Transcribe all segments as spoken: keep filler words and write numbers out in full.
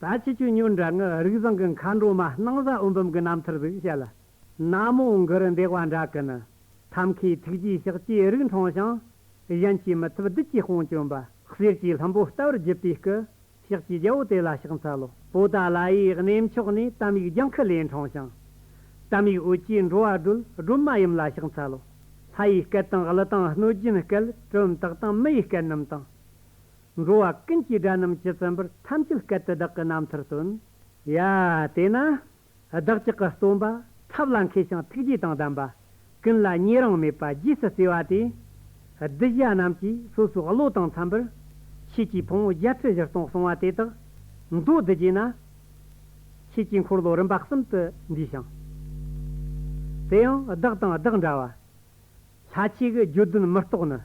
ད་ཁྱེད་ཆོས་ཉོན་དྲ། ངི་རིགས་བཟང་གི་མཁའ་འགྲོ་མ་སྣང་བཟའ་འོད་འབུམ་གི་རྣམ་ཐར་ཟིག་བཤད་ལ། ན་མོ་གུ་རུ་འདེགས་པ་འདྲ་གི་ནི། ཐབས་མཁས་ཐུགས་རྗེའི་ཕྱག་རྒྱའི་རིགས་འཁྲུངས་ཤིང་། གཞན་གྱིས་མི་ཐུབ་བདུད་ཀྱི་དཔུང་བཅོམ་པ། གསེར་གྱི་ལྷུན་པོ་ལྟ་བུར་བརྗིད་པའི་སྐུ། ཕྱག་གི་རྒྱལ་པོ་དེ་ལ་ཕྱག་འཚལ་ལོ། པོ་ཏཱ་ལ་ཡི་གནས་མཆོག་ནས། དམ་ཡིག་ལྗང་ཁུ་ལས་འཁྲུངས་ཤིང་། དམ་ཡིག་འོད་ཀྱིས་འགྲོ་བ་སྒྲོལ། སྒྲོལ་མ་ཡུམ་ལ་ཕྱག་འཚལ་ལོ། ལྷ་ཡི་སྐད་དང་ཀླུ་དང་གནོད་སྦྱིན་སྐད། གྲུལ་བུམ་དག་དང་མི་ཡི་སྐད་རྣམས་དང་། འགྲོ་བ་ཀུན་གྱི་དགྲ་རྣམས་ཇི་ཙམ་པར། ཐམས་ཅད་སྐད་དུ་བདག་གི་རྣམ་ཐར་སྟོན། ཡ། དེས་ན། བདག་ཅག་གི་སྟོན་པ་ཐབས་ལ་མཁས་ཤིང་ཐུགས་རྗེ་དང་ལྡན་པ། ཀུན་ལ་ཉེ་རིང་མེད་པ་རྗེས་སུ་བརྩེ་བ་དེས། གདུལ་བྱ་རྣམས་ཀྱིས་སོ་སོའི་བློ་དང་འཚམ་པར། ཆོས་ཀྱི་ཕུང་པོ་བརྒྱད་ཁྲི་བཞི་སྟོང་གསུང་བ་དེ་དག་མདོར་བསྡུ་བྱས་ན། ཆོས་ཀྱི་འཁོར་ལོ་རིམ་པ་གསུམ་དུ་འདུས་ཤིང་། དེ་ཡང་བདག་དང་བདག་འདྲ་བ། ལྷ་ཆོས་ཀྱི་བརྗོད་དོན་མི་རྟོགས་ནི།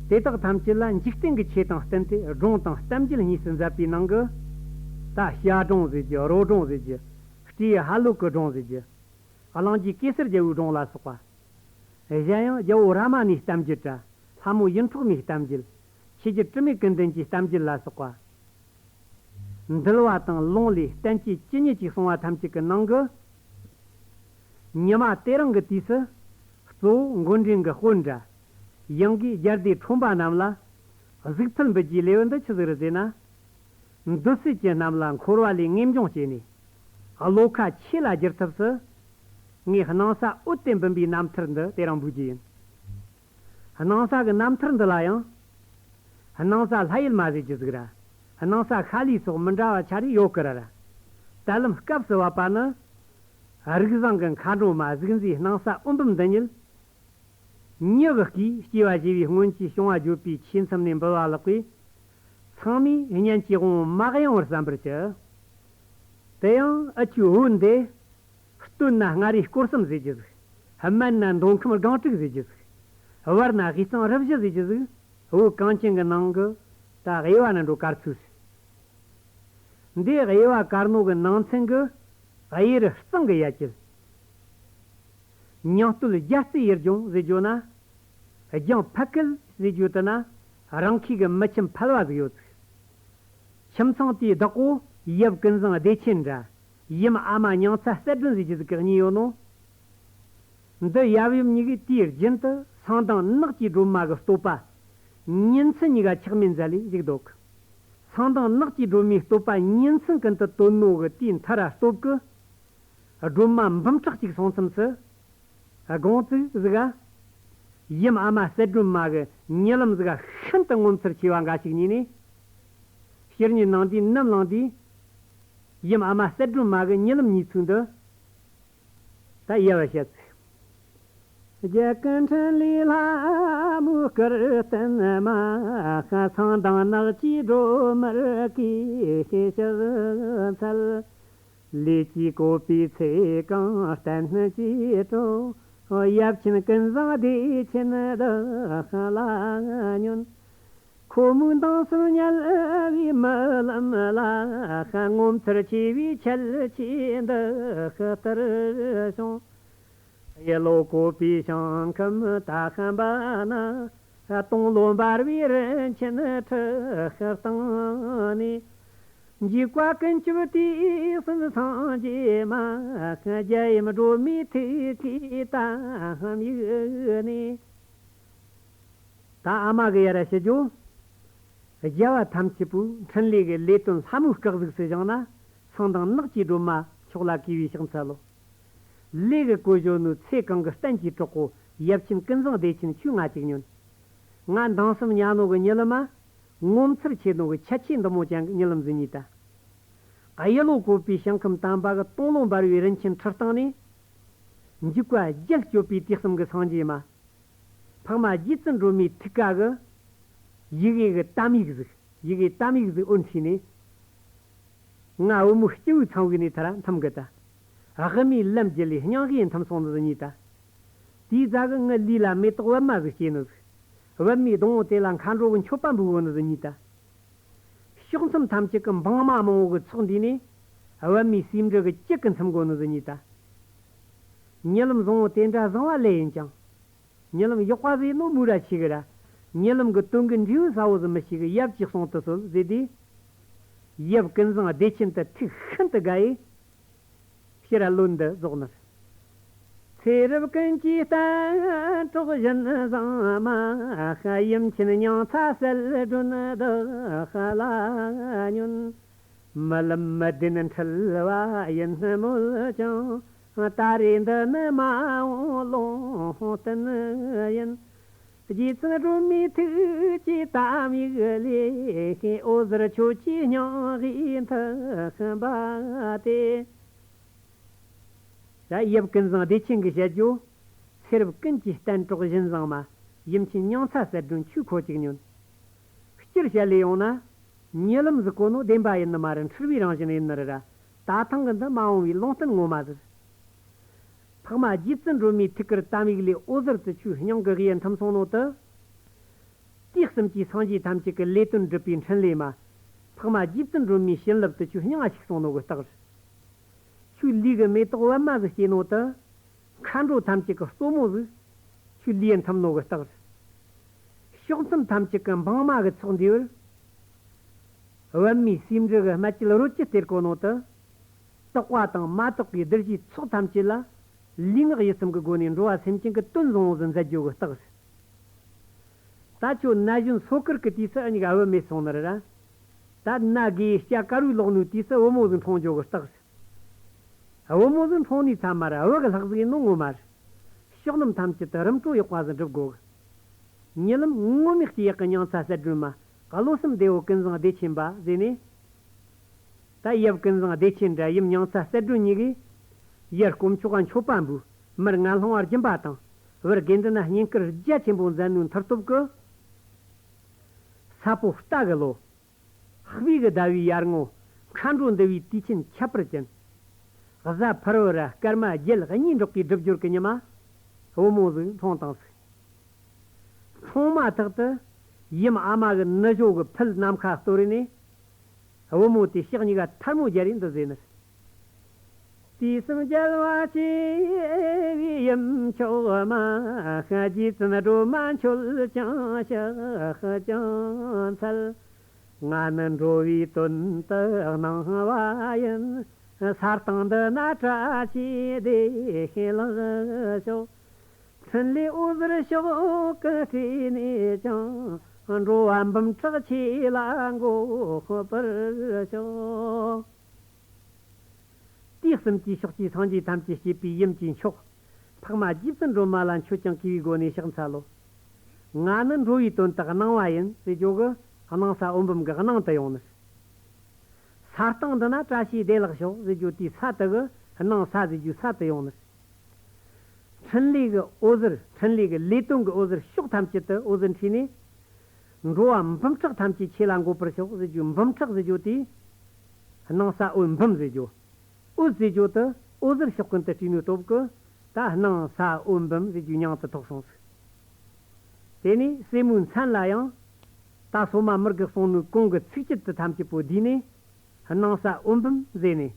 དེ་དག་ཐམས་ཅད་ལ་འཇིག་རྟེན་གྱི་ཆོས་དང་བསྟུན་ཏེ། སྒྲུང་དང་གཏམ་རྒྱུད་གཉིས་སུ་མཛད་པའི་ནང་གི། ད་བྱ་སྒྲུང་ཟེར་རྒྱུ། རོ་སྒྲུང་ཟེར་རྒྱུ། སྤྲེའུ་ཧ་ལུག་གི་སྒྲུང་ཟེར་རྒྱུ། གླིང་རྗེ་གེ་སར་རྒྱལ་པོའི་སྒྲུང་ལ་སོགས་པ། གཞན་ཡང་རྒྱལ་པོ་རཱ་མ་ནའི་གཏམ་རྒྱུད་དྲ། ལྷ་མོ་ཡིད་འཕྲོག་མའི་གཏམ་རྒྱུད། ཆོས་རྒྱལ་དྲི་མེད་ཀུན་ལྡན་གྱི་གཏམ་རྒྱུད་ལ་སོགས་པ། འདུལ་བ་དང་ལུང་ལས་བསྟན་བཅོས་ཇི་སྙེད་ཅིག་གསུངས་པ་ཐམས་ཅད་ཀྱི་ནང་གི། ཉི་མ་དེ་རིང་གི་དུས་སུ། གཙོ་བོ་མགོ་འདྲེན་གྱི་དཔོན་འདྲ། ཡང་གི་རྒྱལ་སྡེ་ཁྲོམ་པ་རྣམས་ལ། གཟིགས་ཕུལ་འབུལ་རྒྱུའི་ལེའུ་འདི་ཆི་ཟིག་རེད་ཟེར་ན། འདོད་སྲེད་ཅན་རྣམས་ལ་འཁོར་བ་ལས་ངེས་འབྱུང་བྱས་ནས། བློ་ཁ་ཆོས་ལ་བསྒྱུར་ཐབས་སུ། ངས་སྣང་ས་འོད་དེ་འབུམ་པའི་རྣམ་ཐར་འདི་དེ་རིང་འབུལ་རྒྱུ་ཡིན། སྣང་ས་གི་རྣམ་ཐར་འདི་ལ་ཡང་། སྣང་ས་ལྷ་ཡུལ་མ་ཟེར་རྒྱུ་ཟིག་ར། སྣང་ས་ཤ་ལུས་སོགས་མི་འདྲ་བ་ཆ་རེ་ཡོད་ཀི་ར་ར། ད་ལམ་སྐབས་སུ་བབ་པ་ནི། རིགས་བཟང་གི་མཁའ་འགྲོ་མ་གཟུགས་མཛེས་སྣང་ས་འོད་འབུམ་འདི་ཉིད། མྱི་གི་སྐུས་སྐྱེ་བ་བཞེས་པའི་སྔོན་གྱི་བྱུང་བ་བརྗོད་པའི་ཆོས་མཚམས་ནས་འབུལ་བ་ལགས་པས། ཚང་མས་སྙན་གྱི་དབང་མ་གཡེང་བར་བསམ་པར་གྱིས། དེ་ཡང་ཨ་ཆུའི་བོད་འདི། སྟོད་ན་མངའ་རིས་སྐོར་གསུམ་ཟེར་རྒྱུ་ཟིག། སྨད་ན་མདོ་ཁམས་སྒང་དྲུག་ཟེར་རྒྱུ་ཟིག། བར་ན་དབུས་གཙང་རུ་བཞི་ཟེར་རྒྱུ་ཟིག། བོད་གངས་ཅན་གྱི་ནང་གི་ད་དབྱེ་བ་ན་འགྲོ་གར་ཚུལ་ཟིག། འདི་དབྱེ་བ་གར་ནོ་གི་ནང་ཚན་གི། དབྱེ་རུ་གཙང་གི་ཡ་གྱལ། ཉང་སྟོད་རྒྱ་རྩེ་ཡུལ་ལྗོངས་ཟེར་རྒྱུ་ན། ལྗང་ཕ་ཀིལ་ཟེར་རྒྱུ་དེ་ན་རང་ཁུལ་གྱི་མི་ཁྱིམ་ཕལ་བ་ཟིག་ཡོད་ཟིག། ཁྱིམ་ཚང་དེའི་བདག་པོ་ཡབ་ཀུན་བཟང་བདེ་ཆེན་འདྲ། ཡུམ་ཨ་མ་མྱང་ཚ་གསལ་སྒྲོན་ཟེར་རྒྱུ་ཟིག་གི་གཉིས་ཡོད་ནོ། འདི་ཡབ་ཡུམ་གཉིས་ཀྱིས་དུས་རྒྱུན་དུ་སང་དང་ནགས་ཀྱི་སྒྲོལ་མ་གི་བསྟོད་པ། ཉིན་མཚན་གཉིས་ཀ་ཆག་མེད་མཛད་ལས་བཞུགས་འདུག། སང་དང་ནགས་ཀྱི་སྒྲོལ་མའི་བསྟོད་པ་ཉིན་མཚན་ཀུན་ཏུ་བཏོན་ནོ་གི་དུས་མཐར་སྟོབས་ཀྱིས། སྒྲོལ་མ་འབུམ་ཕྲག་གཅིག་སོང་མཚམས་སུ། དགོང་ཙིག་ཟིག་ག། ཡུམ་ཨ་མ་གསལ་སྒྲོན་མ་གི་ཉི་ལམ་ཟིག་ག་ཤིན་ཏུ་ངོ་མཚར་ཆེ་བ་འགའ་ཞིག་རྙེད་ནས། ཕྱི་ཉིན་ནང་དུས་ནམ་ལངས་དུས། ཡུམ་ཨ་མ་གསལ་སྒྲོན་མ་གི་ཉི་ལམ་རྙེད་ཚུལ་འདི། ད་ཡལ་བ་བཤད་ཚིག། རྒྱལ་ཀུན་འཕྲིན་ལས་ལྷ་མོའི་སྐུར་བསྟན་མ། སང་དང་ནགས་ཀྱི་སྒྲོལ་མར་གུས་ཕྱག་འཚལ། ལས་ཀྱིས་བསྐོས་པའི་ཚེ་གང་བསྟན་གྱི་གྲོགས། ཡབ་ཆེན་ཀུན་བཟང་བདེ་ཆེན་བདག་ལ་ཉོན། ཁོ་མོའི་མདང་སེམས་དམྱལ་བའི་རྨི་ལམ་ལ། ངོ་མཚར་ཆེ་བའི་ཁྱད་ཆོས་འདི་ལྟར་བྱུང་། གཡུ་ལོ་བཀོད་པའི་ཞིང་ཁམས་ད་ཤམ་པ་ན། སྟོང་ལོ་འབར་བའི་རིན་ཆེན་ཁྲི་ཤོར་སྟེང་ནས། འཇིགས་པ་ཀུན་སྐྱོབ་དུས་གསུམ་སངས་རྒྱས་མ། རྒྱལ་ཡུམ་སྒྲོལ་མའི་ཐུགས་ཀའི་དམ་ཡིག་ནས། ད་ཨ་མ་གི་ཡ་ར་ཞུ་རྒྱུ། རྒྱལ་བ་ཐམས་ཅད་པོས་འཕྲིན་ལས་ཀྱི་ལས་དོན་ལྷ་མོའི་སྐུ་གཟུགས་སུ་བཞེངས་ན། སང་དང་ནགས་ཀྱི་སྒྲོལ་མ་མཆོག་ལ་གུས་པས་ཕྱག་འཚལ་ལོ། ལས་ཀྱི་བཀོད་གཞོན་ནུ་ཚེ་གང་གི་བསྟན་གྱི་གྲོགས་པོ་ཡབ་ཆེན་ཀུན་བཟང་བདེ་ཆེན་ཁྱོས་ང་ཅིག་ཉོན། ང་མདང་སེམས་དམྱལ་ནོ་གི་ཉི་ལམ་མ། ངོ་མཚར་ཆེ་ནོ་གི་ཁྱད་ཆོས་འདི་མོ་ཅན་གི་ཉི་ལམ་ཟིག་རྙེད་ད། གཡུ་ལོ་བཀོད་པའི་ཞིང་ཁམས་དམ་པ་གི་སྟོང་ལོ་འབར་བའི་རིན་ཆེན་ཁྲི་སྟེང་ནས། འཇིགས་པ་བརྒྱད་སྐྱོབ་པའི་དུས་གསུམ་གི་སངས་རྒྱས་མ། འཕགས་མ་རྗེ་བཙུན་སྒྲོལ་མའི་ཐུགས་ཀ་གི། ཡི་གེ་གི་དམ་ཡིག་ཟིག། ཡི་གེ་དམ་ཡིག་ཟིག་འོད་འཕྲོས་ནས། ང་བུ་མོ་སྐྱེ་བོའི་ཚང་བའི་ནས་ཐར་འཐིམ་གི་ད། དབུ་མའི་ལམ་བརྒྱུད་ལས་སྙིང་གི་འཐིམ་སོང་ནི་ཟིག་རྙེད་ད། དེའི་རྗེས་གི་ངའི་ལུས་ལ་མེ་ཏོག་པད་མ་ཟིག་སྐྱེས་ནི་ཟིག། པད་མའི་སྡོང་བོ་དེ་ལ་མཁའ་འགྲོ་གི་མཆོད་པ་འབུལ་གོ་ནི་ཟིག་རྙེད་ད། ཕྱོགས་མཚམས་ཐམས་ཅད་ཀྱི་འབངས་མི་མང་བོ་གི་ཚོགས་འདུས་ནས། པད་མའི་ཟེའུ་འབྲུ་གི་དཀྱིལ་གི་འཐིམ་གོ་ནི་ཟིག་རྙེད་ད། ཉི་ལམ་བཟང་བོ་དེ་འདྲ་བཟང་བ་ལས་ཡིན་ཀྱང་། ཉི་ལམ་གཡོག་པ་ཟེར་ནོ་མོ་ར་ཆེ་གི་ར། ཉི་ལམ་གི་དོན་གི་འབྲས་བུ་ཟ་བོ་ཟིག་མི་ཤེས་གི། ཡབ་ཀྱིས་གསུང་དུ་གསོལ་ཟེར་དུས། ཡབ་ཀུན་བཟང་བདེ་ཆེན་དུ་ཐུགས་ཤིན་ཏུ་དགའ་ཡིས། ཕྱིར་བློ་འདི་རྫོགས་ནས། ཚེ་རབས་ཀུན་གྱི་གཏན་གྲོགས་གཞན་བཟང་མ། ཡུམ་ཆེན་མྱང་ཚ་གསལ་སྒྲོན་བདག་ལ་ཉོན། རྨི་ལམ་མི་བདེན་འཁྲུལ་བ་ཡིན་སྨོད་ཀྱང་། ད་རེས་འདི་ནི་མ་འོངས་ལུང་བསྟན་ཡིན། རྗེ་བཙུན་སྒྲོལ་མའི་ཐུགས་ཀྱི་དམ་ཡིག་ལས། འོད་ཟེར་ཁྱོད་ཀྱི་སྙིང་གི་མཐུན་པ་སྟེ། ད་ཡབ་ཀུན་བཟང་བདེ་ཆེན་གྱིས་བཤད་རྒྱུ། ཚེ་རབས་ཀུན་གྱི་གཏན་གྲོགས་གཞན་བཟང་མ། ཡུམ་ཆེན་མྱང་ཚ་གསལ་སྒྲོན་ཁྱོད་ཁོ་གཅིག་ཉོན། སྤྱིར་བཤད་ལས་ཡོང་ན། རྨི་ལམ་ཟེར་གོ་ནོ་བདེན་པ་ཡིན་ནི་མ་རེད། འཁྲུལ་བའི་རང་བཞིན་ཡིན་ནི་རེད་ར། ད་ཐེངས་གི་འདི་མ་འོངས་པའི་ལུང་བསྟན་ངོ་མ་ཟེར། འཕགས་མ་རྗེ་བཙུན་སྒྲོལ་མའི་ཐུགས་ཀར་དམ་ཡིག་ལས། འོད་ཟེར་དུ་ཁྱོད་སྙིང་གི་དབྱེ་མཐུན་སོང་ནོ་དུ། དུས་གསུམ་གྱི་སངས་རྒྱས་ཐམས་ཅད་ཀྱི་ལས་དོན་སྒྲུབ་པའི་འཕྲིན་ལས་མ། འཕགས་མ་རྗེ་བཙུན་སྒྲོལ་མའི་བྱིན་རླབས་དུ་ཁྱོད་སྙིང་ང་ཞིག་སོང་ནོ་གི་རྟགས་རེད། ཁྱོད་ལུས་ཀྱི་མེ་ཏོག་པད་མ་ཟིག་སྐྱེས་ནོ་དུ། མཁའ་འགྲོ་ཐམས་ཅད་ཀྱི་སྟོན་མོ་ཟིག་ཁྱོད་ལུས་ཡུན་ཐུམ་ནོ་གི་རྟགས་རེད། ཕྱོགས་མཚམས་ཐམས་ཅད་ཀྱི་འབངས་མ་གི་ཚོགས་འདུས་པར། པད་མའི་སེ་འབྲུ་གི་སྨད་ཀྱི་རོལ་གྱིས་སྟེར་གོ་ནོ་དུ། དག་པ་དང་མ་དག་པའི་གདུལ་བྱའི་ཚོགས་ཐམས་ཅད་ལ། ལུས་ངག་ཡིད་གསུམ་གྱི་སྒོ་ནས་འགྲོ་བ་སེམས་ཅན་གྱི་དོན་བཟང་བོ་ཟིག་མཛད་རྒྱུ་གི་རྟགས་རེད། ད་ཁྱོད་ན་གཞོན་སོ་དཀར་གི་དུས་སུ་ཨ་མྱེས་ཀ་བུད་མེད་སོང་ནི་རེད་ར། ད་ན་དགེ་སྐྱ་དཀར་བོའི་ལོག་ནུའི་དུས་སུ་བུ་མོ་ཟིག་འཁྲུངས་རྒྱུ་གི་རྟགས་རེད། བུ་མོ་ཟིག་འཁྲུངས་ནི་ཚང་མ་ར་བུ་གི་ལྷག་ཟིག་ཡིན་ནོ་ངོ་མ་རེད། ཕྱོགས་རྣམས་ཐམས་ཅད་དུ་རིམ་གྲོ་ཡག་པ་ཟིག་འགྲུབ་དགོ་གི། རྨི་ལམ་ངོ་མའི་སྐྱེ་ཡག་གི་མྱང་ཚ་གསལ་སྒྲོན་མ། བློ་གསུམ་བདེ་བོ་ཀུན་བཟང་བདེ་ཆེན་པ་ཟེར་ནས། ད་ཡབ་ཀུན་བཟང་བདེ་ཆེན་དྲ་ཡུམ་མྱང་ཚ་གསལ་སྒྲོན་གཉིས་ཀས། ཡར་དཀོན་མཆོག་ག་མཆོད་པ་འབུལ། མར་ངན་སློང་བ་སྦྱིན་པ་དང་། བར་དགེ་འདུན་ན་བསྙེན་བཀུར་རྒྱ་ཆེན་པོ་མཛད་ནོའི་མཐུ་སྟོབས་ཀྱིས། ས་པོ་རྟ་གི་ལོ། དཔལ་གྱི་ཟླ་བའི་ཡར་ངོ། མཁའ་འགྲོ་འདུ་བའི་དུས་ཆེན་ཁྱད་པར་ཅན། གཟའ་ཕུར་བུ་ར་སྐར་མ་བརྒྱད་གཉིས་འགྲོགས་ཀྱི་སྒྲིབ་སྦྱོར་གྱི་ཉི་མ། བུ་མོ་ཟིག་འཁྲུངས་བཏང་ཟིག་འཁྲུངས་མ་ཐག་ཏུ། ཡུམ་ཨ་མ་གི་ནུ་ཞོ་གི་ཕུད་ནམ་མཁའ་གཏོར་ནས། བུ་མོ་དེ་ཕྱག་གཉིས་ཀ་ཐལ་མོ་སྦྱར་རེ་འདི་ཟེར་ནི། དུས་གསུམ་རྒྱལ་བ་སྤྱི་བོའི་ཡུམ་མཆོག་མ། རྗེ་བཙུན་སྒྲོལ་མ་མཆོད་ཅིང་ཕྱག་ཅིང་འཚལ། ང་ནི་འགྲོ་བའི་དོན་དུ་སྣང་བ་ཡིན། ས་སྟེང་འདི་ན་བཀྲ་ཤིས་བདེ་ལེགས་ཤོག་འཕྲིན་ལས་འོད་ཟེར་ཕྱོགས་ཀུན་སྤྲས་ནས་ཀྱང་། འགྲོ་བ་འབུམ་ཕྲག་ཁྱེད་ལ་འགོད་པར་ཤོག་དུས་གསུམ་གྱི་ཕྱོགས་ཀྱི་སངས་རྒྱས་ཐམས་ཅད་སྐྱེད་པའི་ཡུམ་གྱི་མཆོག་འཕགས་མ་རྗེ་བཙུན་སྒྲོལ་མ་ལ་མཆོད་ཅིང་གུས་པའི་སྒོ་ནས་ཕྱག་འཚལ་ལོ། ང་ནི་འགྲོ་བའི་དོན་དག་སྣང་བ་ཡིན་ཟེར་རྒྱུ་གི་སྣང་ས་འོད་འབུམ་གྱི་སྣང་དུ་ཡོང་ནི། ས་སྟེང་འདི་ན་བཀྲ་ཤིས་བདེ་ལེགས་ཤོག་ཟེར་རྒྱུ་དེའི་ས་དེ་གི་སྣང་ས་ཟེར་རྒྱུའི་ས་དུ་ཡོང་ནི། འཕྲིན་ལས་ཀྱི་འོད་ཟེར། འཕྲིན་ལས་ཀྱི་ལས་དོན་གྱི་འོད་ཟེར་ཕྱོགས་ཐམས་ཅད་དུ་འོད་ཟེར་འཕྲོས་ནས། འགྲོ་བ་འབུམ་ཕྲག་ཐམས་ཅད་ཁྱེད་ལ་འགོད་པར་ཤོག་ཟེར་རྒྱུ། འབུམ་ཕྲག་ཟེར་རྒྱུ་དེ། སྣང་ས་འོད་འབུམ་ཟེར་རྒྱུ། འོད་ཟེར་རྒྱུ་དེ་འོད་ཟེར་ཕྱོགས་ཀུན་ཏུ་སྤྲས་ནོའི་སྟོབས་ཀྱིས། ད་སྣང་ས་འོད་འབུམ་ཟེར་རྒྱུའི་མྱིང་དེ་ཐོགས་སོང་ཟིག་དེ་ནས་སྲས་མོའི་མཚན་ལ་ཡང་། ད་སོ་མ་མི་དགེ་གསུམ་ནོའི་གོང་གི་ཚིགས་བཅད་དེ་ཐམས་ཅད་པོ་བསྡུས་ནས། སྣང་ས་འོད་འབུམ་ཟེར་ནས།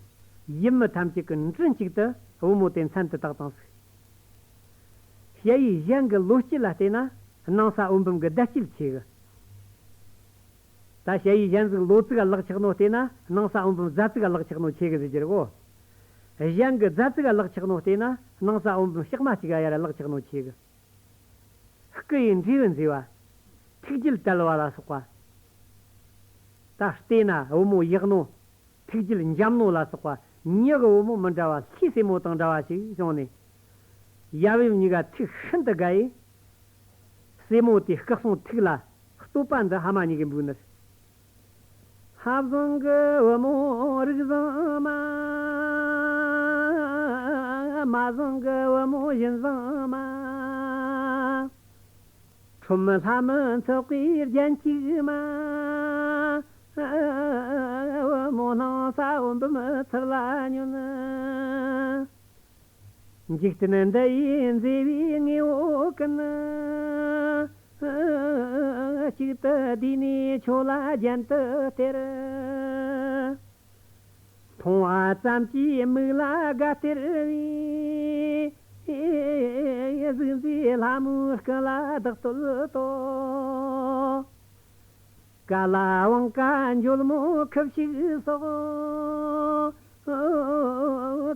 ཡུམ་མི་ཐམས་ཅད་ཀྱིས་མགྲིན་གཅིག་ཏུ་བུ་མོ་དེ་མཚན་དེ་བཏགས་བཏང་ཟིག་ཞ་ཡི་གཞན་གྱི་ལོ་སྐྱེས་ལ་བལྟས་ན་སྣང་ས་འོད་འབུམ་གྱི་ཟླ་སྐྱེས་ཆེ་གི། ད་ཞ་ཡི་གཞན་ཟིག་ལོ་ཙིག་ག་ལག་ཆགས་ནོ་བལྟས་ན་སྣང་ས་འོད་འབུམ་གཟའ་ཙིག་ག་ལག་ཆགས་ནོ་ཆེ་གི་ཟེར་རྒྱུ་རེད་གོ། གཞན་གྱི་གཟའ་ཙིག་ག་ལག་ཆགས་ནོ་བལྟས་ན་སྣང་ས་འོད་འབུམ་ལྕགས་མ་གཅིག་ག་ཡར་ལག་ཆགས་ནོ་ཆེ་གི། སྐུ་ཡི་འབྲས་བུ་མཛེས་པ། ཐུགས་རྒྱུད་དྲལ་བ་ལ་སོགས་པ། ད་བལྟས་ན་བུ་མོ་ཡག་ནོ། ཐུགས་རྒྱུད་འཇམ་ནོ་ལ་སོགས་པ་མྱི་གི་བུ་མོ་མི་འདྲ་བ་ལྷའི་སྲས་མོ་དང་འདྲ་བ་ཞིག་བྱུང་ནས། ཡབ་ཡུམ་གཉིས་ཀ་ཐུགས་ཤིན་ཏུ་དགའ་ཡིས། སྲས་མོ་དེའི་སྐུ་གསུང་ཐུགས་ལ་བསྟོད་པ་འདི་ཕ་མ་གཉིས་ཀས་འབུལ་ནི། ལྷ་བཟང་གི་བུ་མོ་རིགས་བཟང་མ། མ་བཟང་གི་བུ་མོ་བཞིན་བཟང་མ། ཁྲོམ་ལྷ་མི་ཚོགས་པའི་རྒྱན་གཅིག་མ། བུ་མོ་སྣང་ས་འོད་འབུམ་ཚུར་ལ་ཉོན། འཇིག་རྟེན་འདི་ཡི་མཛེས་པའི་དངོས་པོ་ཀུན། གཅིག་ཏུ་བསྡུས་ནས་ཁྱོད་ལ་རྒྱན་དུ་སྟེར། མཐོང་བ་ཙམ་གྱིས་མིག་ལ་དགའ་སྟེར་བའི། གཟུགས་མཛེས་ལྷ་མོའི་སྐུ་ལ་བདག་བསྟོད་དོ། ཀ་ལ་བང་ཀ་འཇོལ་མོ་ཁུ་བྱུག་སོགས།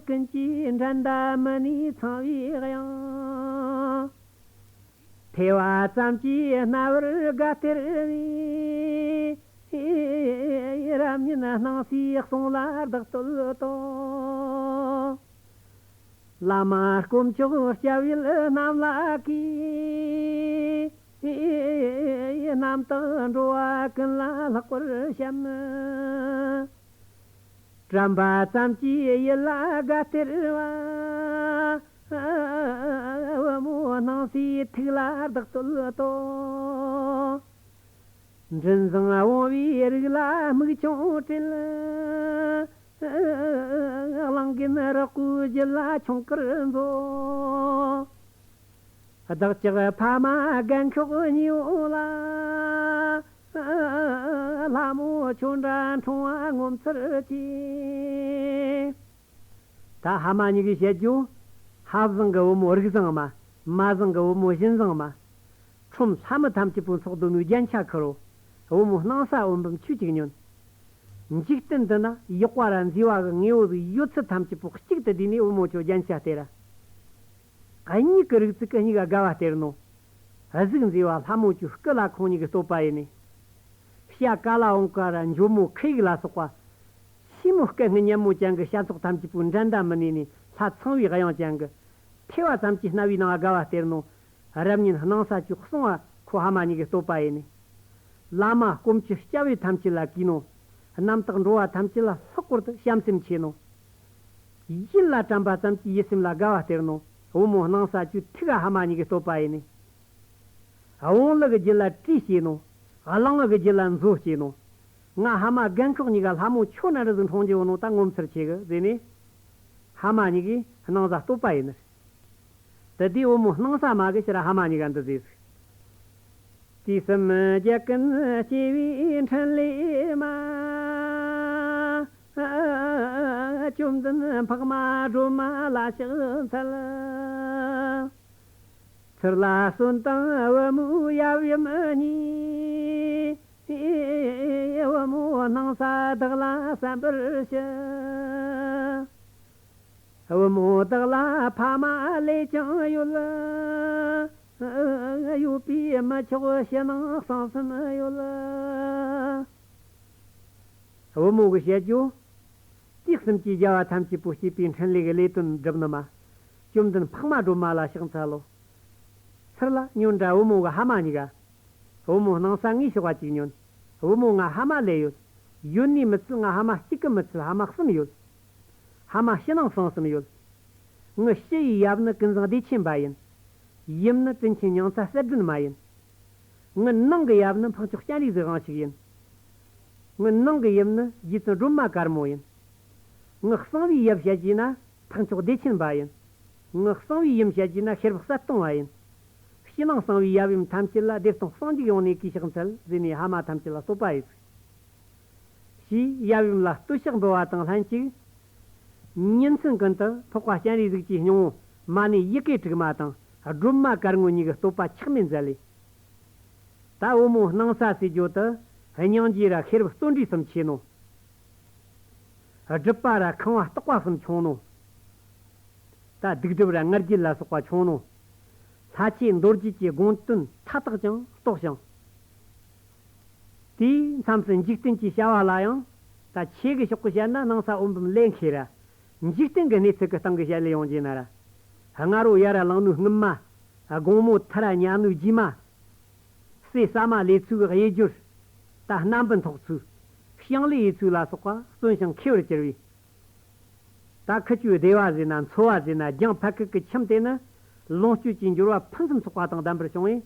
ཀུན་གྱིས་འགྲན་ཟླ་མི་ནུས་ཚངས་པའི་གཡང་། ཐོས་པ་ཙམ་གྱིས་རྣ་བར་དགའ་སྟེར་བའི། རབ་ཉིད་སྣང་སྲིད་གསུང་ལ་བདག་བསྟོད་དོ། བླ་མ་དཀོན་མཆོག་སྐྱབས་ཡུལ་རྣམས་ལ་གུས། རྣམ་དག་འགྲོ་བ་ཀུན་ལ་ལྷག་པར་བྱམས། དྲན་པ་ཙམ་གྱིས་ཡིད་ལ་དགའ་སྟེར་བ། བུ་མོ་སྣང་སྲིད་ཐུགས་ལ་བདག་བསྟོད་དོ། མགྲིན་བཟང་བུང་བའི་རིགས་ལ་མིག་ཆུང་སྤྲུལ། གླང་རྒན་རག་པོའི་རྒྱུད་ལ་ཆུང་དཀར་མཛོ། བདག་ཅག་ཕ་མ་རྒན་འཁོགས་གཉིས་པོ་ལ། ལྷ་མོ་ཁྱོད་འདྲ་འཁྲུངས་པ་ངོ་མཚར་ཆེ། ད་ཕ་མ་གཉིས་ཀྱིས་བཤད་རྒྱུ། ཕ་བཟང་གི་བུ་མོ་རིགས་བཟང་མ། མ་བཟང་གི་བུ་མོ་བཞིན་བཟང་མ། ཁྲོམ་ལྷ་མི་ཐམས་ཅད་པོ་འཚོགས་སྡོད་ནོའི་རྒྱན་ཆ་ཁུར་རོ། བུ་མོ་སྣང་ས་འོད་འབུམ་ཁྱོད་ཅིག་ཉོན། འཇིག་རྟེན་འདི་ན་ཡག་པ་ར་མཛེས་པ་གི་དངོས་པོ་ཟིག་ཡོད་ཚད་ཐམས་ཅད་པོ་གཅིག་ཏུ་བསྡུས་ནས་བུ་མོ་ཁྱོད་རྒྱན་ཆ་སྟེར་ར། གཉིས་ཀྱི་རིགས་ཚིག་གི་གཉིས་ཀ་དགའ་བ་སྟེར་ནོ། གཟུགས་མཛེས་པ་ལྷ་མོ་ཁྱོད་སྐུ་ལ་ཁོང་གཉིས་ཀྱི་བསྟོད་པ་ཡིན་ནི། བྱ་ཀ་ལ་འོང་ཀ་ར་འཇོལ་མོ་ཁུ་ཡིག་ལ་སོགས་པ། ཕྱི་མོ་སྐད་སྔུན་སྙན་མོ་ཅན་གྱི་བྱ་ཚོགས་ཐམས་ཅད་པོའི་འགྲན་ཟླ་མི་ནུས་ནས་ལྷ་ཚངས་པའི་གཡང་ཅན་གྱི། ཐོས་པ་ཙམ་གྱིས་རྣ་བའི་ནང་དགའ་བ་སྟེར་ནོ། རབ་ཉིད་སྣང་ས་ཁྱོད་གསུང་བ་ཁོ་ཕ་མ་གཉིས་ཀྱི་བསྟོད་པ་ཡིན་ནི། བླ་མ་དཀོན་མཆོག་སྐྱབས་ཡུལ་ཐམས་ཅད་ལ་གུས་ནོ། རྣམ་དག་འགྲོ་བ་ཐམས་ཅད་ལ་ལྷག་པར་དུ་བྱམས་སེམས་ཆེ་ནོ། ཡིད་ལ་དྲན་པ་ཙམ་གྱིས་ཡིད་སེམས་ལ་དགའ་བ་སྟེར་ནོ། བུ་མོ་སྣང་ས་ཁྱོད་ཐུགས་ཕ་མ་གཉིས་ཀྱི་བསྟོད་པ་ཡིན་ནི། བོང་ལུ་གི་རྒྱུད་ལ་བྲིས་བྱས་ནོ། གླང་གི་རྒྱུད་ལ་མཛོ་བྱས་ནོ། ང་ཕ་མ་རྒན་འཁོགས་གཉིས་ཀ་ལྷ་མོ་ཁྱོད་ན་རི་ཟིག་འཁྲུངས་རྒྱུ་བོ་ནོ་ད་ངོ་མཚར་ཆེ་གི་ཟེར་ནས། ཕ་མ་གཉིས་ཀྱིས་སྣང་ས་བསྟོད་པ་ཡིན་ནི། དེ་དུས་བུ་མོ་སྣང་ས་མ་གི་ཕྱིར་ཕ་མ་གཉིས་ཀ་འདི་ཟེར། དུས་གསུམ་རྒྱལ་ཀུན་སྐྱེ་བའི་འཕྲིན་ལས་མ། བཅོམ་ལྡན་འཕགས་མ་སྒྲོལ་མ་ལ་ཕྱག་འཚལ། ཚུར་ལ་གསོན་དང་བུ་མོའི་ཡབ་ཡུམ་གཉིས། བུ་མོ་སྣང་ས་བདག་ལ་གསན་པར་ཞུ། བུ་མོ་བདག་ལ་ཕ་མ་ལས་ཀྱང་ཡོད། ཡོད་པས་མི་ཆོག་ཕྱི་ནང་གསང་གསུམ་ཡོད། བུ་མོ་གི་བཤད་རྒྱུ། དུས་གསུམ་གྱི་རྒྱལ་བ་ཐམས་ཅད་པོ་སྐྱེད་པའི་འཕྲིན་ལས་ཀྱི་ལས་དོན་སྒྲུབ་ནི་མ། བཅོམ་ལྡན་འཕགས་མ་སྒྲོལ་མ་ལ་ཕྱག་འཚལ་ལོ། ཚུར་ལ་ཉོན་དྲ་བུ་མོ་གི་ཕ་མ་གཉིས་ཀ། བུ་མོ་སྣང་ས་ངས་ཕྱོགས་པ་གཅིག་ཉོན། བུ་མོ་ང་ཕ་མ་ལས་ཡོད། ཡོད་ནི་མི་ཚད་ང་ཕ་མ་གཅིག་གི་མི་ཚད་ཕ་མ་གསུམ་ཡོད། ཕ་མ་ཕྱི་ནང་གསང་གསུམ་ཡོད། ངའི་ཕྱི་ཡི་ཡབ་ནི་ཀུན་བཟང་བདེ་ཆེན་པ་ཡིན། ཡུམ་ནི་དྲིན་ཆེན་མྱང་ཚ་གསེར་སྒྲོན་མ་ཡིན། ངའི་ནང་གི་ཡབ་ནི་འཕགས་མཆོག་སྤྱན་རས་གཟིགས་དབང་ཕྱུག་ཡིན། ངའི་ནང་གི་ཡུམ་ནི་རྗེ་བཙུན་སྒྲོལ་མ་དཀར་མོ་ཡིན། ངའི་གསང་བའི་ཡབ་བཤད་ཀྱིས་ན་འཕགས་མཆོག་བདེ་ཆེན་པ་ཡིན། ངའི་གསང་བའི་ཡུམ་བཤད་ཀྱིས་ན་ཤེས་རབ་གསལ་སྟོང་བ་ཡིན། ཕྱི་ནང་གསང་བའི་ཡབ་ཡུམ་ཐམས་ཅད་ལ་བདེ་སྟོང་གསང་རྒྱུག་ཡོང་ནས་གུས་ཕྱག་འཚལ་ཟེར་ནས་ཕ་མ་ཐམས་ཅད་ལ་བསྟོད་པ་ཡི་ཟིགས། ཞེས་ཡབ་ཡུམ་ལ་བསྟོད་ཕྱག་འབུལ་བ་དང་ལྷན་ཅིག་ཉིན་མཚན་ཀུན་ཏུ་འཕགས་པ་སྤྱན་རས་གཟིགས་ཀྱི་སྙིང་པོ་མ་ཎི་ཡི་གེ་དྲུག་མ་དང་སྒྲོལ་མ་དཀར་མོ་གཉིས་ཀྱི་བསྟོད་པ་ཆག་མེད་མཛད་ལས། ད་བུ་མོ་སྣང་ས་ཟེར་རྒྱུ་དེ་སྙིང་རྗེ་ར་ཤེས་རབ་བརྩོན་འགྲུས་གསུམ་ཆེ་ནོ། སྒྲུབ་པ་ར་ཁང་བ་བརྟག་པ་གསུམ་ཆུང་ནོ། ད་སྡིག་སྒྲིབ་ར་ངར་རྒྱུད་ལ་སོགས་པ་ཆུང་ནོ། ལྷ་ཆོས་མདོ་རྒྱུད་ཀྱི་དགོངས་དོན་མཐའ་དག་ཀྱང་རྟོགས་ཤིང་། དེའི་མཚམས་སུ་འཇིག་རྟེན་གྱི་བྱ་བ་ལ་ཡང་། ད་ཆོས་ཀྱི་ཕྱོགས་ཀྱི་བཤད་ན་སྣང་ས་འོད་འབུམ་ལས་མཁས་ར། འཇིག་རྟེན་གྱི་གནས་ཚུལ་གྱི་སྟེང་གི་བཤད་ལས་ཡོང་རྒྱུ་ན་ར། སྔ་རོ་ཡར་ར་ལངས་ནོའི་སྔོན་མ། དགོང་མོ་མཐར་ར་ཉལ་ནོའི་རྗེས་མ། སྲས་ཟ་མ་ལེ་ཚུ་གི་གཡས་སྦྱོར། ད་སྣམ་བུ་འཐོགས་ཚུལ། ཞིང་ལས་ཡེ་ཚུལ་ལ་སོགས་པ་བརྩོན་ཞིང་མཁས་པར་གྱུར་པས། ད་ཁུ་ཆོའི་སྡེ་བ་ཟེར་ན་འཚོ་བ་ཟེར་ན་རྒྱང་འཕེལ་ཁུག་གི་ཁྱིམ་དེ་ནི་ལོངས་སྤྱོད་ཀྱི་འབྱོར་བ་ཕུན་སུམ་ཚོགས་པ་དང་ལྡན་པར་བྱུང་བས།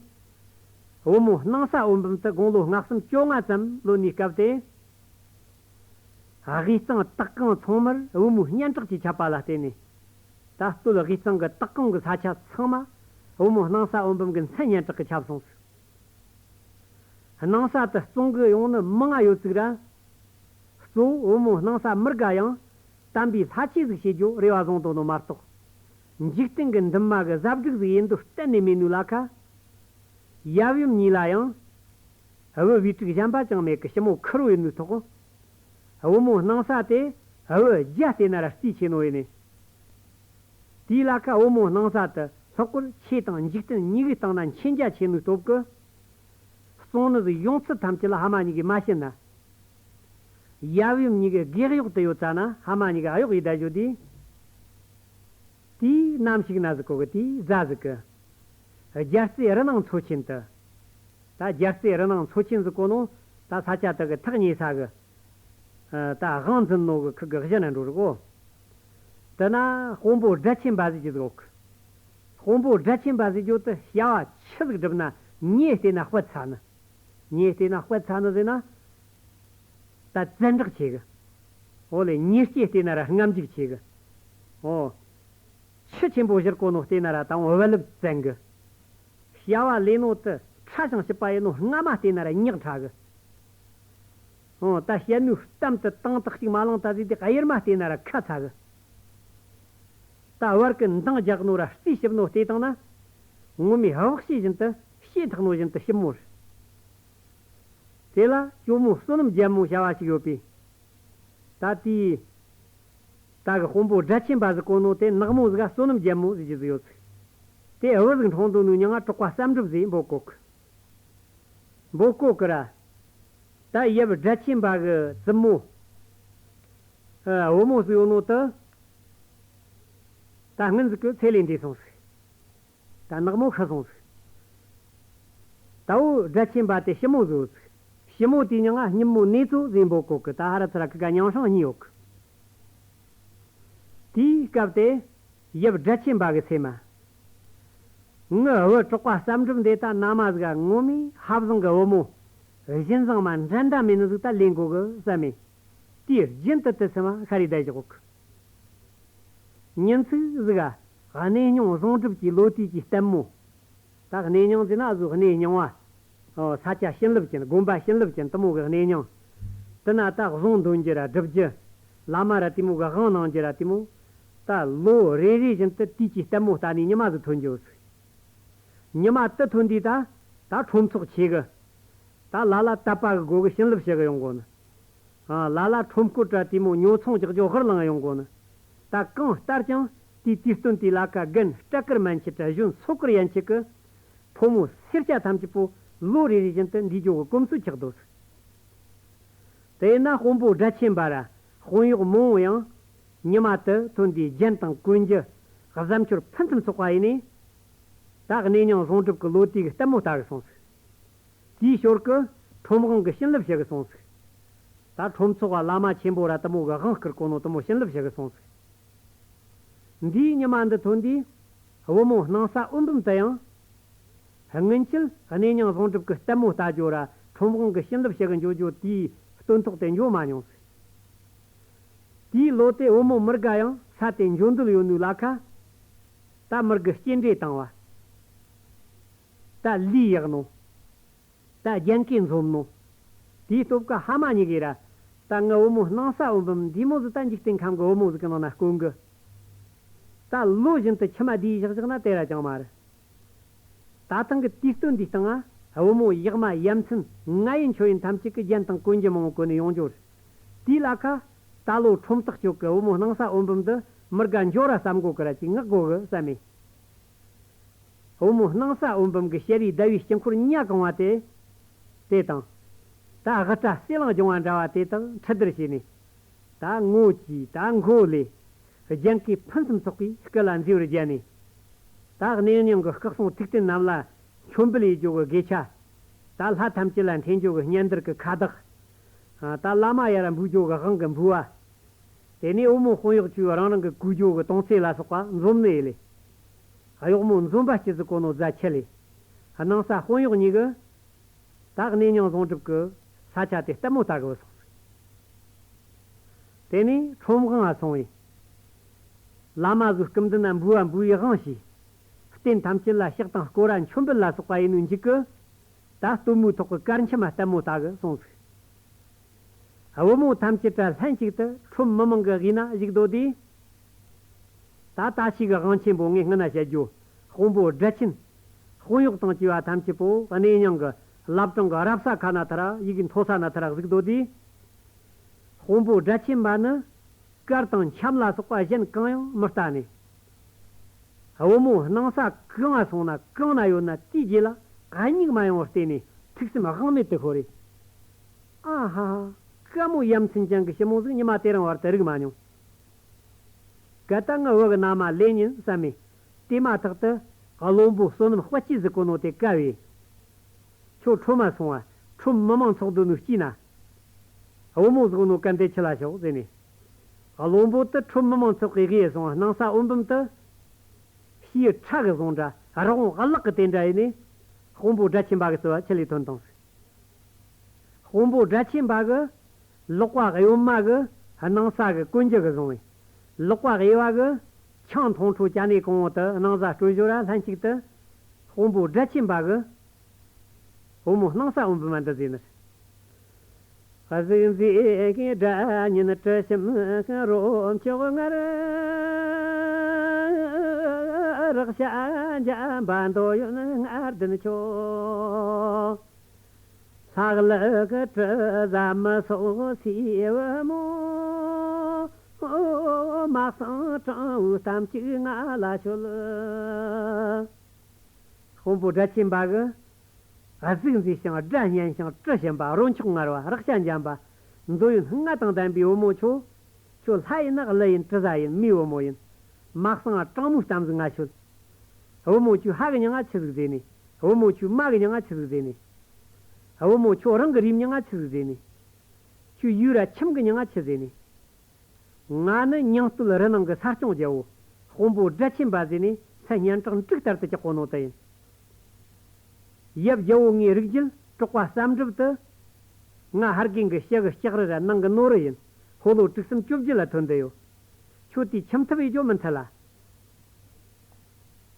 བུ་མོ་སྣང་ས་འོད་འབུམ་དུ་དགུང་ལོ་ལྔ་གསུམ་བཅོ་ལྔ་ཙམ་ལོན་ནིའི་སྐབས་དེ། དབུས་གཙང་དག་གང་ཚང་མར་བུ་མོའི་སྙན་གྲགས་ཀྱིས་ཁྱབ་པ་ལ་བརྟེན་ནས། ད་སྟོད་དབུས་གཙང་གི་དག་གང་གི་ས་ཆ་ཚང་མ་བུ་མོ་སྣང་ས་འོད་འབུམ་གྱི་མཚན་སྙན་གྲགས་ཀྱིས་ཁྱབ་སོང་ཟིག་སྣང་ས་དུ་བཙོང་གི་ཡོང་ནི་མང་ང་ཡོད་ཙིག་ར། གཙོ་བོ་བུ་མོ་སྣང་ས་མི་དགའ་ཡང་། དམ་པའི་ལྷ་ཆོས་ཟིག་བྱེད་རྒྱུ་རེ་བ་བཟུང་དོ་ནོ་མ་གཏོགས། འཇིག་རྟེན་གྱི་འདུན་མ་གི་གཟབ་སྒྲིག་ཟིག་ཡིན་འདོད་གཏན་ནས་མེད་ནོ་ལ་ཁ། ཡབ་ཡུམ་གཉིས་ལ་ཡང་། བུ་བུ་ཕྲུག་གཞན་པ་ཅང་མེད་གི་ཞི་མོ་ཁེར་རོ་ཡིན་ནོའི་ཐོག་བུ་མོ་སྣང་ས་དེ་བུ་བརྒྱ་བལྟས་ན་ར་རྩིས་ཆེ་ནོ་ཡིན་ནི། དེའི་ལ་ཁ་བུ་མོ་སྣང་ས་དེ་ལྷག་པར་ཆོས་དང་འཇིག་རྟེན་གཉིས་ཀའི་སྟེང་ན་མཁྱེན་རྒྱ་ཆེ་ནོའི་སྟོབས་ཀྱིས། གསུང་ནི་ཡོང་ཚུལ་ཐམས་ཅད་ལ་ཕ་མ་གཉིས་ཀས་མ་ཤེས་ན། ཡབ་ཡུམ་གཉིས་ཀའི་སྒེག་གཡོག་དུ་ཡོད་ཙ་ན་ཕ་མ་གཉིས་ཀ་གཡོག་ཡིད་བསྡད་ཡོད་དུས། དེའི་ནམ་ཞིག་ན་ཟིག་གོ་གི་དེའི་ཟླ་ཟིག་གི་རྒྱལ་རྩེ་རི་ནང་མཚོ་ཆེན་དུ། ད་རྒྱལ་རྩེ་རི་ནང་མཚོ་ཆེན་ཟིག་གོ་ནོ་ད་ས་ཆ་དག་གི་ཐག་ཉེ་ས་གི་ད་དབང་འཛིན་ནོ་གི་ཁུག་གི་གཞི་ན་འགྲོ་རིག་གོ་དེ་ན་དཔོན་པོ་སྦྲ་ཆེན་པ་ཟིག་གི་ཟིག་གོ་གི་དཔོན་པོ་སྦྲ་ཆེན་པ་ཟིག་གི་དེ་བྱ་བ་ཆི་ཟིག་བསྒྲུབས་ན་ཉེ་བལྟས་ན་དཔེ་ཚ་ནི། ཉེ་བལྟས་ན་དཔེ་ཚ་ནི་ཟེར་ན། ད་བཙན་དྲག་ཆེ་གི་འོ་ལེ་ཉེ་སྐྱེས་བལྟས་ན་ར་རྔམ་འཇུག་ཆེ་གི་འོ། ཆུ་ཆེན་པོ་བཞུར་གོ་ནོ་བལྟས་ན་ར་དང་བུ་ལབ་བཙན་གི་བྱ་བ་ལས་ནོ་དེ་ཕྲ་ཞིང་ཞིབ་པ་ཡིན་ནོ་སྔ་མ་བལྟས་ན་ར་ཉག་ཕྲ་གི་འོ་ད་བཤད་ནོའི་གཏམ་དེ་དང་དག་ཅིག་མ་བླངས་ད་ཟིག་དེ་གཡེར་མ་བལྟས་ན་ར་ཁ་ཚ་གི་ད་བར་གི་འདང་རྒྱག་ནོ་ར་རྩིས་ཞིབ་ནོ་བལྟས་བཏང་ན། ངོ་མའི་ཧ་བག་ཤེས་བཞིན་དུ་ཤེས་ཐག་ནོ་བཞིན་དུ་ཞིབ་མོ་རེད། དེ་ལ་ཇོ་མོ་བསོད་ནམས་རྒྱལ་མོ་བྱ་བ་ཞིག་ཡོད་པས། ད་དེའི་ད་གི་དཔོན་པོ་སྦྲ་ཆེན་པ་ཟིག་གོ་ནོ་དེ་ནག་མོ་ཟིག་ག་བསོད་ནམས་རྒྱལ་མོ་ཟེར་རྒྱུ་ཟིག་ཡོད་ཟིག་དེ་བུ་ཟིག་འཁྲུངས་འདུག་ནོའི་མྱིང་ང་གྲགས་པ་བསམ་གྲུབ་ཟེར་འབོད་གོ་གི་འབོད་གོ་གི་ར། ད་ཡབ་སྦྲ་ཆེན་པ་གི་བཙུན་མོ། ཨ། བུ་མོ་ཟིག་ཡོད་ནོ་དེ། ད་སྔོན་ཟིག་གི་ཚེ་ལས་འདས་སོང་ཟིག་ད་ནག་མོ་ཤི་སོང་ཟིག་ད་བུ་སྦྲ་ཆེན་པ་དེ་ཞི་མོ་ཟིག་ཡོད་ཟིག་ཞི་མོ་དེའི་མྱིང་ང་སྙིན་མོ་ནེ་ཙོ་ཟེར་འབོད་གོ་གི་ད་ཧ་ར་ཚུ་ར་ཁི་ག་མྱང་སྲང་གཉིས་ཡོད་གི་དེའི་སྐབས་དེ་ཡབ་སྦྲ་ཆེན་པ་གི་སེམས་མ། ངའི་བུ་གྲགས་པ་བསམ་གྲུབ་འདི་ད་ན་མ་ཟིག་ག་ངོ་མའི་ཧབ་བཟང་གི་བུ་མོ། བཞིན་བཟང་མ་འགྲན་ཟླ་མེད་ནི་ཟིག་ད་ལེན་དགོ་གི་བསམ་མེ། དུས་རྒྱུན་དུ་དུ་སེམས་མ་ཤར་རེ་བསྡད་བཞག་གི་ཉིན་ཚིག་ཟིག་ག་གནས་རྙིང་བཟང་སྒྲུབ་ཀྱི་ལོ་དུས་ཀྱི་ལྟད་མོ། ད་གནས་རྙིང་ཟེར་ན་ཨ་ཟུ་གནས་རྙིང་བ། ཨོ་ས་ཆ་བྱིན་རླབས་ཅན་དགོན་པ་བྱིན་རླབས་ཅན་དུ་མོ་གི་གནས་རྙིང་། དེ་ན་ད་བཟང་འདོན་རྒྱུ་ར་སྒྲུབ་རྒྱུ། བླ་མ་ར་དེ་མོ་གི་དབང་གནང་རྒྱུ་ར་དེ་མོ། ད་ལོ་རེ་རེ་བཞིན་དུ་དུས་ཀྱི་ལྟད་མོ་ལྟ་ནས་ཉི་མ་ཟིག་ཐོན་རྒྱུ་ཟིག་ཉི་མ་དེ་ཐོན་དུས་ད་ད་ཁྲོམ་ཚོགས་ཆེ་གི་ད་ལ་ལ་དད་པ་གི་སྒོ་གི་བྱིན་རླབས་བྱེད་གི་ཡོང་གོ་ནི། ཨ། ལ་ལ་ཁྲོམ་སྐོར་དྲ་དེ་མོ་ཉོ་ཚོང་རྒྱག་རྒྱུ་ཧུར་ལང་ཡོང་གོ་ནི། ད་གང་ལྟར་ཀྱང་དེའི་དུས་སྟོན་དེའི་ལ་ཁ་རྒན་སྐྲ་དཀར་སྨན་ཆེ་དྲ་གཞོན་སོ་དཀར་ཡན་ཆད་ཀི་ཕོ་མོ་སེར་སྐྱ་ཐམས་ཅད་པོ་ལོ་རེ་རེ་བཞིན་དུ་འདུས་རྒྱུ་གི་གོམས་སྲོལ་ཆགས་འདུག་དེས་ན་དཔོན་པོ་སྒྲ་ཆེན་པ་ར་དཔོན་གཡོག་མང་བོ་ཡང་ཉི་མ་དེ་ཐོན་དུས་རྒྱན་དང་གོན་རྒྱུ་གཟབ་མཆོར་ཕུན་སུམ་ཚོགས་པ་ཡིན་ནས། ད་གནས་རྙིང་བཟང་སྒྲུབ་ཀྱི་ལོ་དུས་ཀྱི་ལྟད་མོ་ལྟ་གི་སོང་ཟིག་དེའི་ཞོར་གི་ཁྲོམ་དབང་གི་བྱིན་རླབས་བྱེད་གི་སོང་ཟིག་ད་ཁྲོམ་ཚོགས་བ་བླ་མ་ཆེན་པོ་ར་དུ་མོ་གི་དབང་བསྐུར་གོ་ནོ་དུ་མོ་བྱིན་རླབས་བྱེད་གི་སོང་ཟིག་འདིའི་ཉི་མ་འདི་ཐོན་དུས་བུ་མོ་སྣང་ས་འོད་འབུམ་དུ་ཡང་། སྔོན་ཆད་གནས་རྙིང་བཟང་སྒྲུབ་ཀྱི་ལྟད་མོ་ལྟ་རྒྱུ་ར་ཁྲོམ་དབང་གི་བྱིན་རླབས་བྱེད་གི་འགྱོ་རྒྱུ་དེའི་སྟོན་ཐོག་དེ་འགྱོ་མ་མྱོང་ཟིག་དེའི་ལོ་དེ་བུ་མོ་མི་དགའ་ཡང་ས་དེ་འགྱོ་འདོད་ཡོད་ནོའི་ལ་ཁ། ད་མི་དགའི་སྐྱེལ་འདྲེན་བཏང་བ། ད་ལུས་ཡག་ནོ། ད་རྒྱན་གོས་འཛོམས་ནོ། དེའི་སྟོབས་ཀ་ཕ་མ་གཉིས་ཀས་ར། ད་ངའི་བུ་མོ་སྣང་ས་འོད་འབུམ་འདི་མོ་ཟིག་ད་འཇིག་རྟེན་ཁམས་ཀྱི་བུ་མོ་ཟིག་གི་ནང་ན་དཀོན་གི་ད་ལོ་བཞིན་དུ་མཆི་མ་བསྡུས་བཞག་བཞག་ན་དེ་ར་ཅང་མ་རེད། ད་ཐེངས་ཀྱི་དུས་སྟོན་འདིའི་སྟེང་ང་བུ་མོ་ཡག་མ་ཡ་མཚན་ང་ཡི་མཆོད་ཡོན་ཐམས་ཅད་ཀྱི་རྒྱན་དང་གོན་རྒྱུ་མང་བོ་གོན་ནས་ཡོང་རྒྱུ་རེད། དེའི་ལ་ཁ་ད་ལོ་ཁྲོམ་ཐག་གཅོད་ཀྱི་བུ་མོ་སྣང་ས་འོད་འབུམ་འདི་མི་དགའ་འགྱོ་ར་བསམ་གོ་གི་ར་ཅིག་མངགས་དགོ་གི་བསམ་མེ། བུ་མོ་སྣང་ས་འོད་འབུམ་གྱི་ཞལ་རས་ཟླ་བའི་དཀྱིལ་འཁོར་ཉ་གང་བ་དེ། དེ་དང་། ད་དབུ་སྐྲ་གསེར་གླིང་ལྗང་བ་འདྲ་བ་དེ་དང་འཁྲིལ་བསྡུར་བྱས་ནས། ད་ངོ་བཅས་ད་མགོ་ལས། རྒྱན་གོས་ཕུན་སུམ་ཚོགས་པའི་སྐུ་ལ་མཛེས་པར་བརྒྱན་ནས། ད་གནས་རྙིང་གི་སྐུ་གསུང་ཐུགས་རྟེན་རྣམས་ལ་མཆོད་འབུལ་ཡེད་རྒྱུ་གི་དགེ་ཆ། ད་ལྷ་ཐམས་ཅད་ལ་འཐེན་རྒྱུ་གི་སྙན་དར་གི་ཁ་བཏགས། ད་བླ་མ་ཡར་འབུལ་རྒྱུ་གི་དབང་གི་འབུལ་བ། དེ་ནས་བུ་མོ་དཔོན་གཡོག་ཚོས་རང་རང་གི་གོས་རྒྱུ་གི་དོང་ཚེ་ལ་སོགས་པ་འཛོམས་ནས་ལས། གཡོག་མོ་འཛོམས་པ་སྐྱིད་ཟིག་གོ་ནོ་རྫ་ཆུ་ལས། སྣང་ས་དཔོན་གཡོག་གཉིས་ཀྱིས། ད་གནས་རྙིང་བཟང་སྒྲུབ་ཀྱི་ས་ཆ་དེ་ལྟད་མོ་ལྟ་གི་སོང་ཟིག་དེ་ནས་ཁྲོམ་དབང་ང་སོང་བས། བླ་མ་ཟིག་སྐུ་མདུན་ན་འབུལ་བ་འབུལ་བའི་དབང་བྱས། རྟེན་ཐམས་ཅད་ལ་ཕྱག་དང་སྐོར་ར་མཆོད་འབུལ་ལ་སོགས་པ་ཡིན་ནོའི་མཇུག་གི། ད་སྟོན་མོའི་ཐོག་གི་གར་འཆམ་ལྟད་མོ་ལྟ་གི་སོང་ཟིག་བུ་མོ་ཐམས་ཅད་དྲ་ལྷན་ཅིག་ཏུ་ཁྲོམ་མི་མང་གི་དབུས་ན་བཞུགས་སྡོད་དུས། ད་ད་ཞིག་གི་དབང་ཆེན་པོ་ངས་སྔོན་ན་བཤད་རྒྱུ་དཔོན་པོ་སྒྲ་ཆེན། དཔོན་གཡོག་དང་བཅས་པ་ཐམས་ཅད་པོ་གནས་རྙིང་གི་ བླ་བྲང་གི་རབ་ས་ཁ་ན་ཐ་ར་ཡི་གེ་མཐོ་ས་ན་ཐ་ར་གཟིགས་དོ་དུས། དཔོན་པོ་སྒྲ་ཆེན་པ་ནི་དཀར་དང་འཆམ་ལ་སོགས་པ་གཞན་གང་ཡང་མི་ལྟ་ནས། བུ་མོ་སྣང་ས་གང་ང་སོང་ན་གང་ན་ཡོད་ན་དེའི་རྗེས་ལ་གད་སྙིགས་མ་ཡོང་བར་བལྟས་ནས་ཐུགས་སེམས་དབང་མེད་དུ་ཤོར་རེ། ཨ་ཧ་ཧ། དཀའ་མོ་ཡ་མཚན་ཅན་གྱི་ཞི་མོ་ཟིག་ཉི་མ་དེ་རིང་བར་དུ་རིག་མ་མྱོང་། གལ་ཏེ་ངའི་བུ་གི་མནའ་མ་ལེན་ཉིན་བསམ་མེད། དེ་མ་ཐག་ཏུ་བློན་པོ་བསོད་ནམས་དཔལ་སྐྱེས་ཟིག་གོ་ནོ་དེ་བཀའ་བས། ཁྱོད་ཁྲོམ་མ་སོང་བ། ཁྲོམ་མི་མང་ཚོགས་འདུ་ནུ་སྐྱིད་ན། བུ་མོ་ཟིག་ནོ་གན་དེ་ཆི་ལ་ཤོག་ཟེར་ནས། བློན་པོ་དུ་ཁྲོམ་མི་མང་ཚོགས་ཀྱི་དབྱེ་སོང་སྣང་ས་འོད་འབུམ་དུ། ཕྱིའི་ཁྲ་གི་བཟུང་འདྲ་རི་བོང་གླག་གི་དེ་འདྲ་ཡིན་ནས། དཔོན་པོ་སྒྲ་ཆེན་པ་གི་བརྩེ་བ་ཆི་ལས་ཐོན་དང་ཟེར། དཔོན་པོ་སྒྲ་ཆེན་པ་གི་ལག་པ་གཡོན་མ་གི་སྣང་ས་གི་གོན་རྒྱུ་གི་བཟུང་བས། ལག་པ་གཡས་པ་གི་ཆང་འཐུང་འཕྲོ་བཅའ་ནས་གོང་འོག་ཏུ་སྣང་ས་སྤྲོད་ཞོར་ར་ལྷན་ཅིག་ཏུ། དཔོན་པོ་སྒྲ་ཆེན་པ་གི་བུ་མོ་སྣང་ས་འོད་འབུམ་མ་འདི་ཟེར་ནི། གཟིགས་མཛེས་ཀྱི་སྒྲ་སྙན་དྲི་ཞིམ་རོ་མཆོག་ངར། རེག་བྱ་འཇམ་པ་འདོད་ཡོན་ལྔ་ལྡན་མཆོག་ལྷག་ལུས་ཀྱི་དྲི་ཟ་མི་སོགས་སའི་བུ་མོ། མ་གསང་དྲང་བོའི་གཏམ་གཅིག་ང་ལ་ཤོད། དཔོན་པོ་སྒྲ་ཆེན་པ་གི་གཟུགས་མཛེས་ཤིང་སྒྲ་སྙན་ཞིང་དྲི་ཞིམ་པ་རོ་མཆོག་ངར་བ་རེག་བྱ་འཇམ་པ་འདོད་ཡོན་ལྔ་དང་ལྡན་པའི་བུ་མོ་ཁྱོད། ཁྱོད་ལྷ་ཡིན་ན་ཀླུ་ཡིན་དྲི་ཟ་ཡིན་མིའི་བུ་མོ་ཡིན། མ་གསང་དྲང་མོའི་གཏམ་ཟིག་ང་ཤོད། བུ་མོ་ཁྱོད་ཕ་གི་མྱིང་ང་ཆི་ཟིག་ཟེར་ནས། བུ་མོ་ཁྱོད་མ་གི་མྱིང་ང་ཆི་ཟིག་ཟེར་ནས། བུ་མོ་ཁྱོད་རང་གི་རུས་མྱིང་ང་ཆི་ཟིག་ཟེར་ནས། ཁྱོད་ཡུལ་ར་ཁྱིམ་གི་མྱིང་ང་ཆི་ཟེར་ནས། ང་ནི་ཉང་སྟོད་རི་ནང་གི་ས་སྐྱོང་རྒྱལ་པོ། དཔོན་པོ་སྒྲ་ཆེན་པ་ཟེར་ནས་མཚན་སྙན་གྲགས་འབྲུག་ལྟར་དུ་གྲགས་གོ་ནོ་དེ་ཡིན། ཡབ་རྒྱལ་པོ་ངའི་རིགས་རྒྱུད་གྲགས་པ་བསམ་གྲུབ་ཏུ། ང་ཧར་དགེ་གི་ཕྱི་གི་ལྕགས་རི་ར་ནང་གི་ནོར་རི་ཡིན། ཕོ་ལོ་དྲུག་གསུམ་བཅུ་བརྒྱད་ལ་ཐོན་དུ་ཡོད། ཁྱོད་དེ་ཁྱིམ་ཐབ་ཡི་ཇོ་མི་མཐུ་ལ།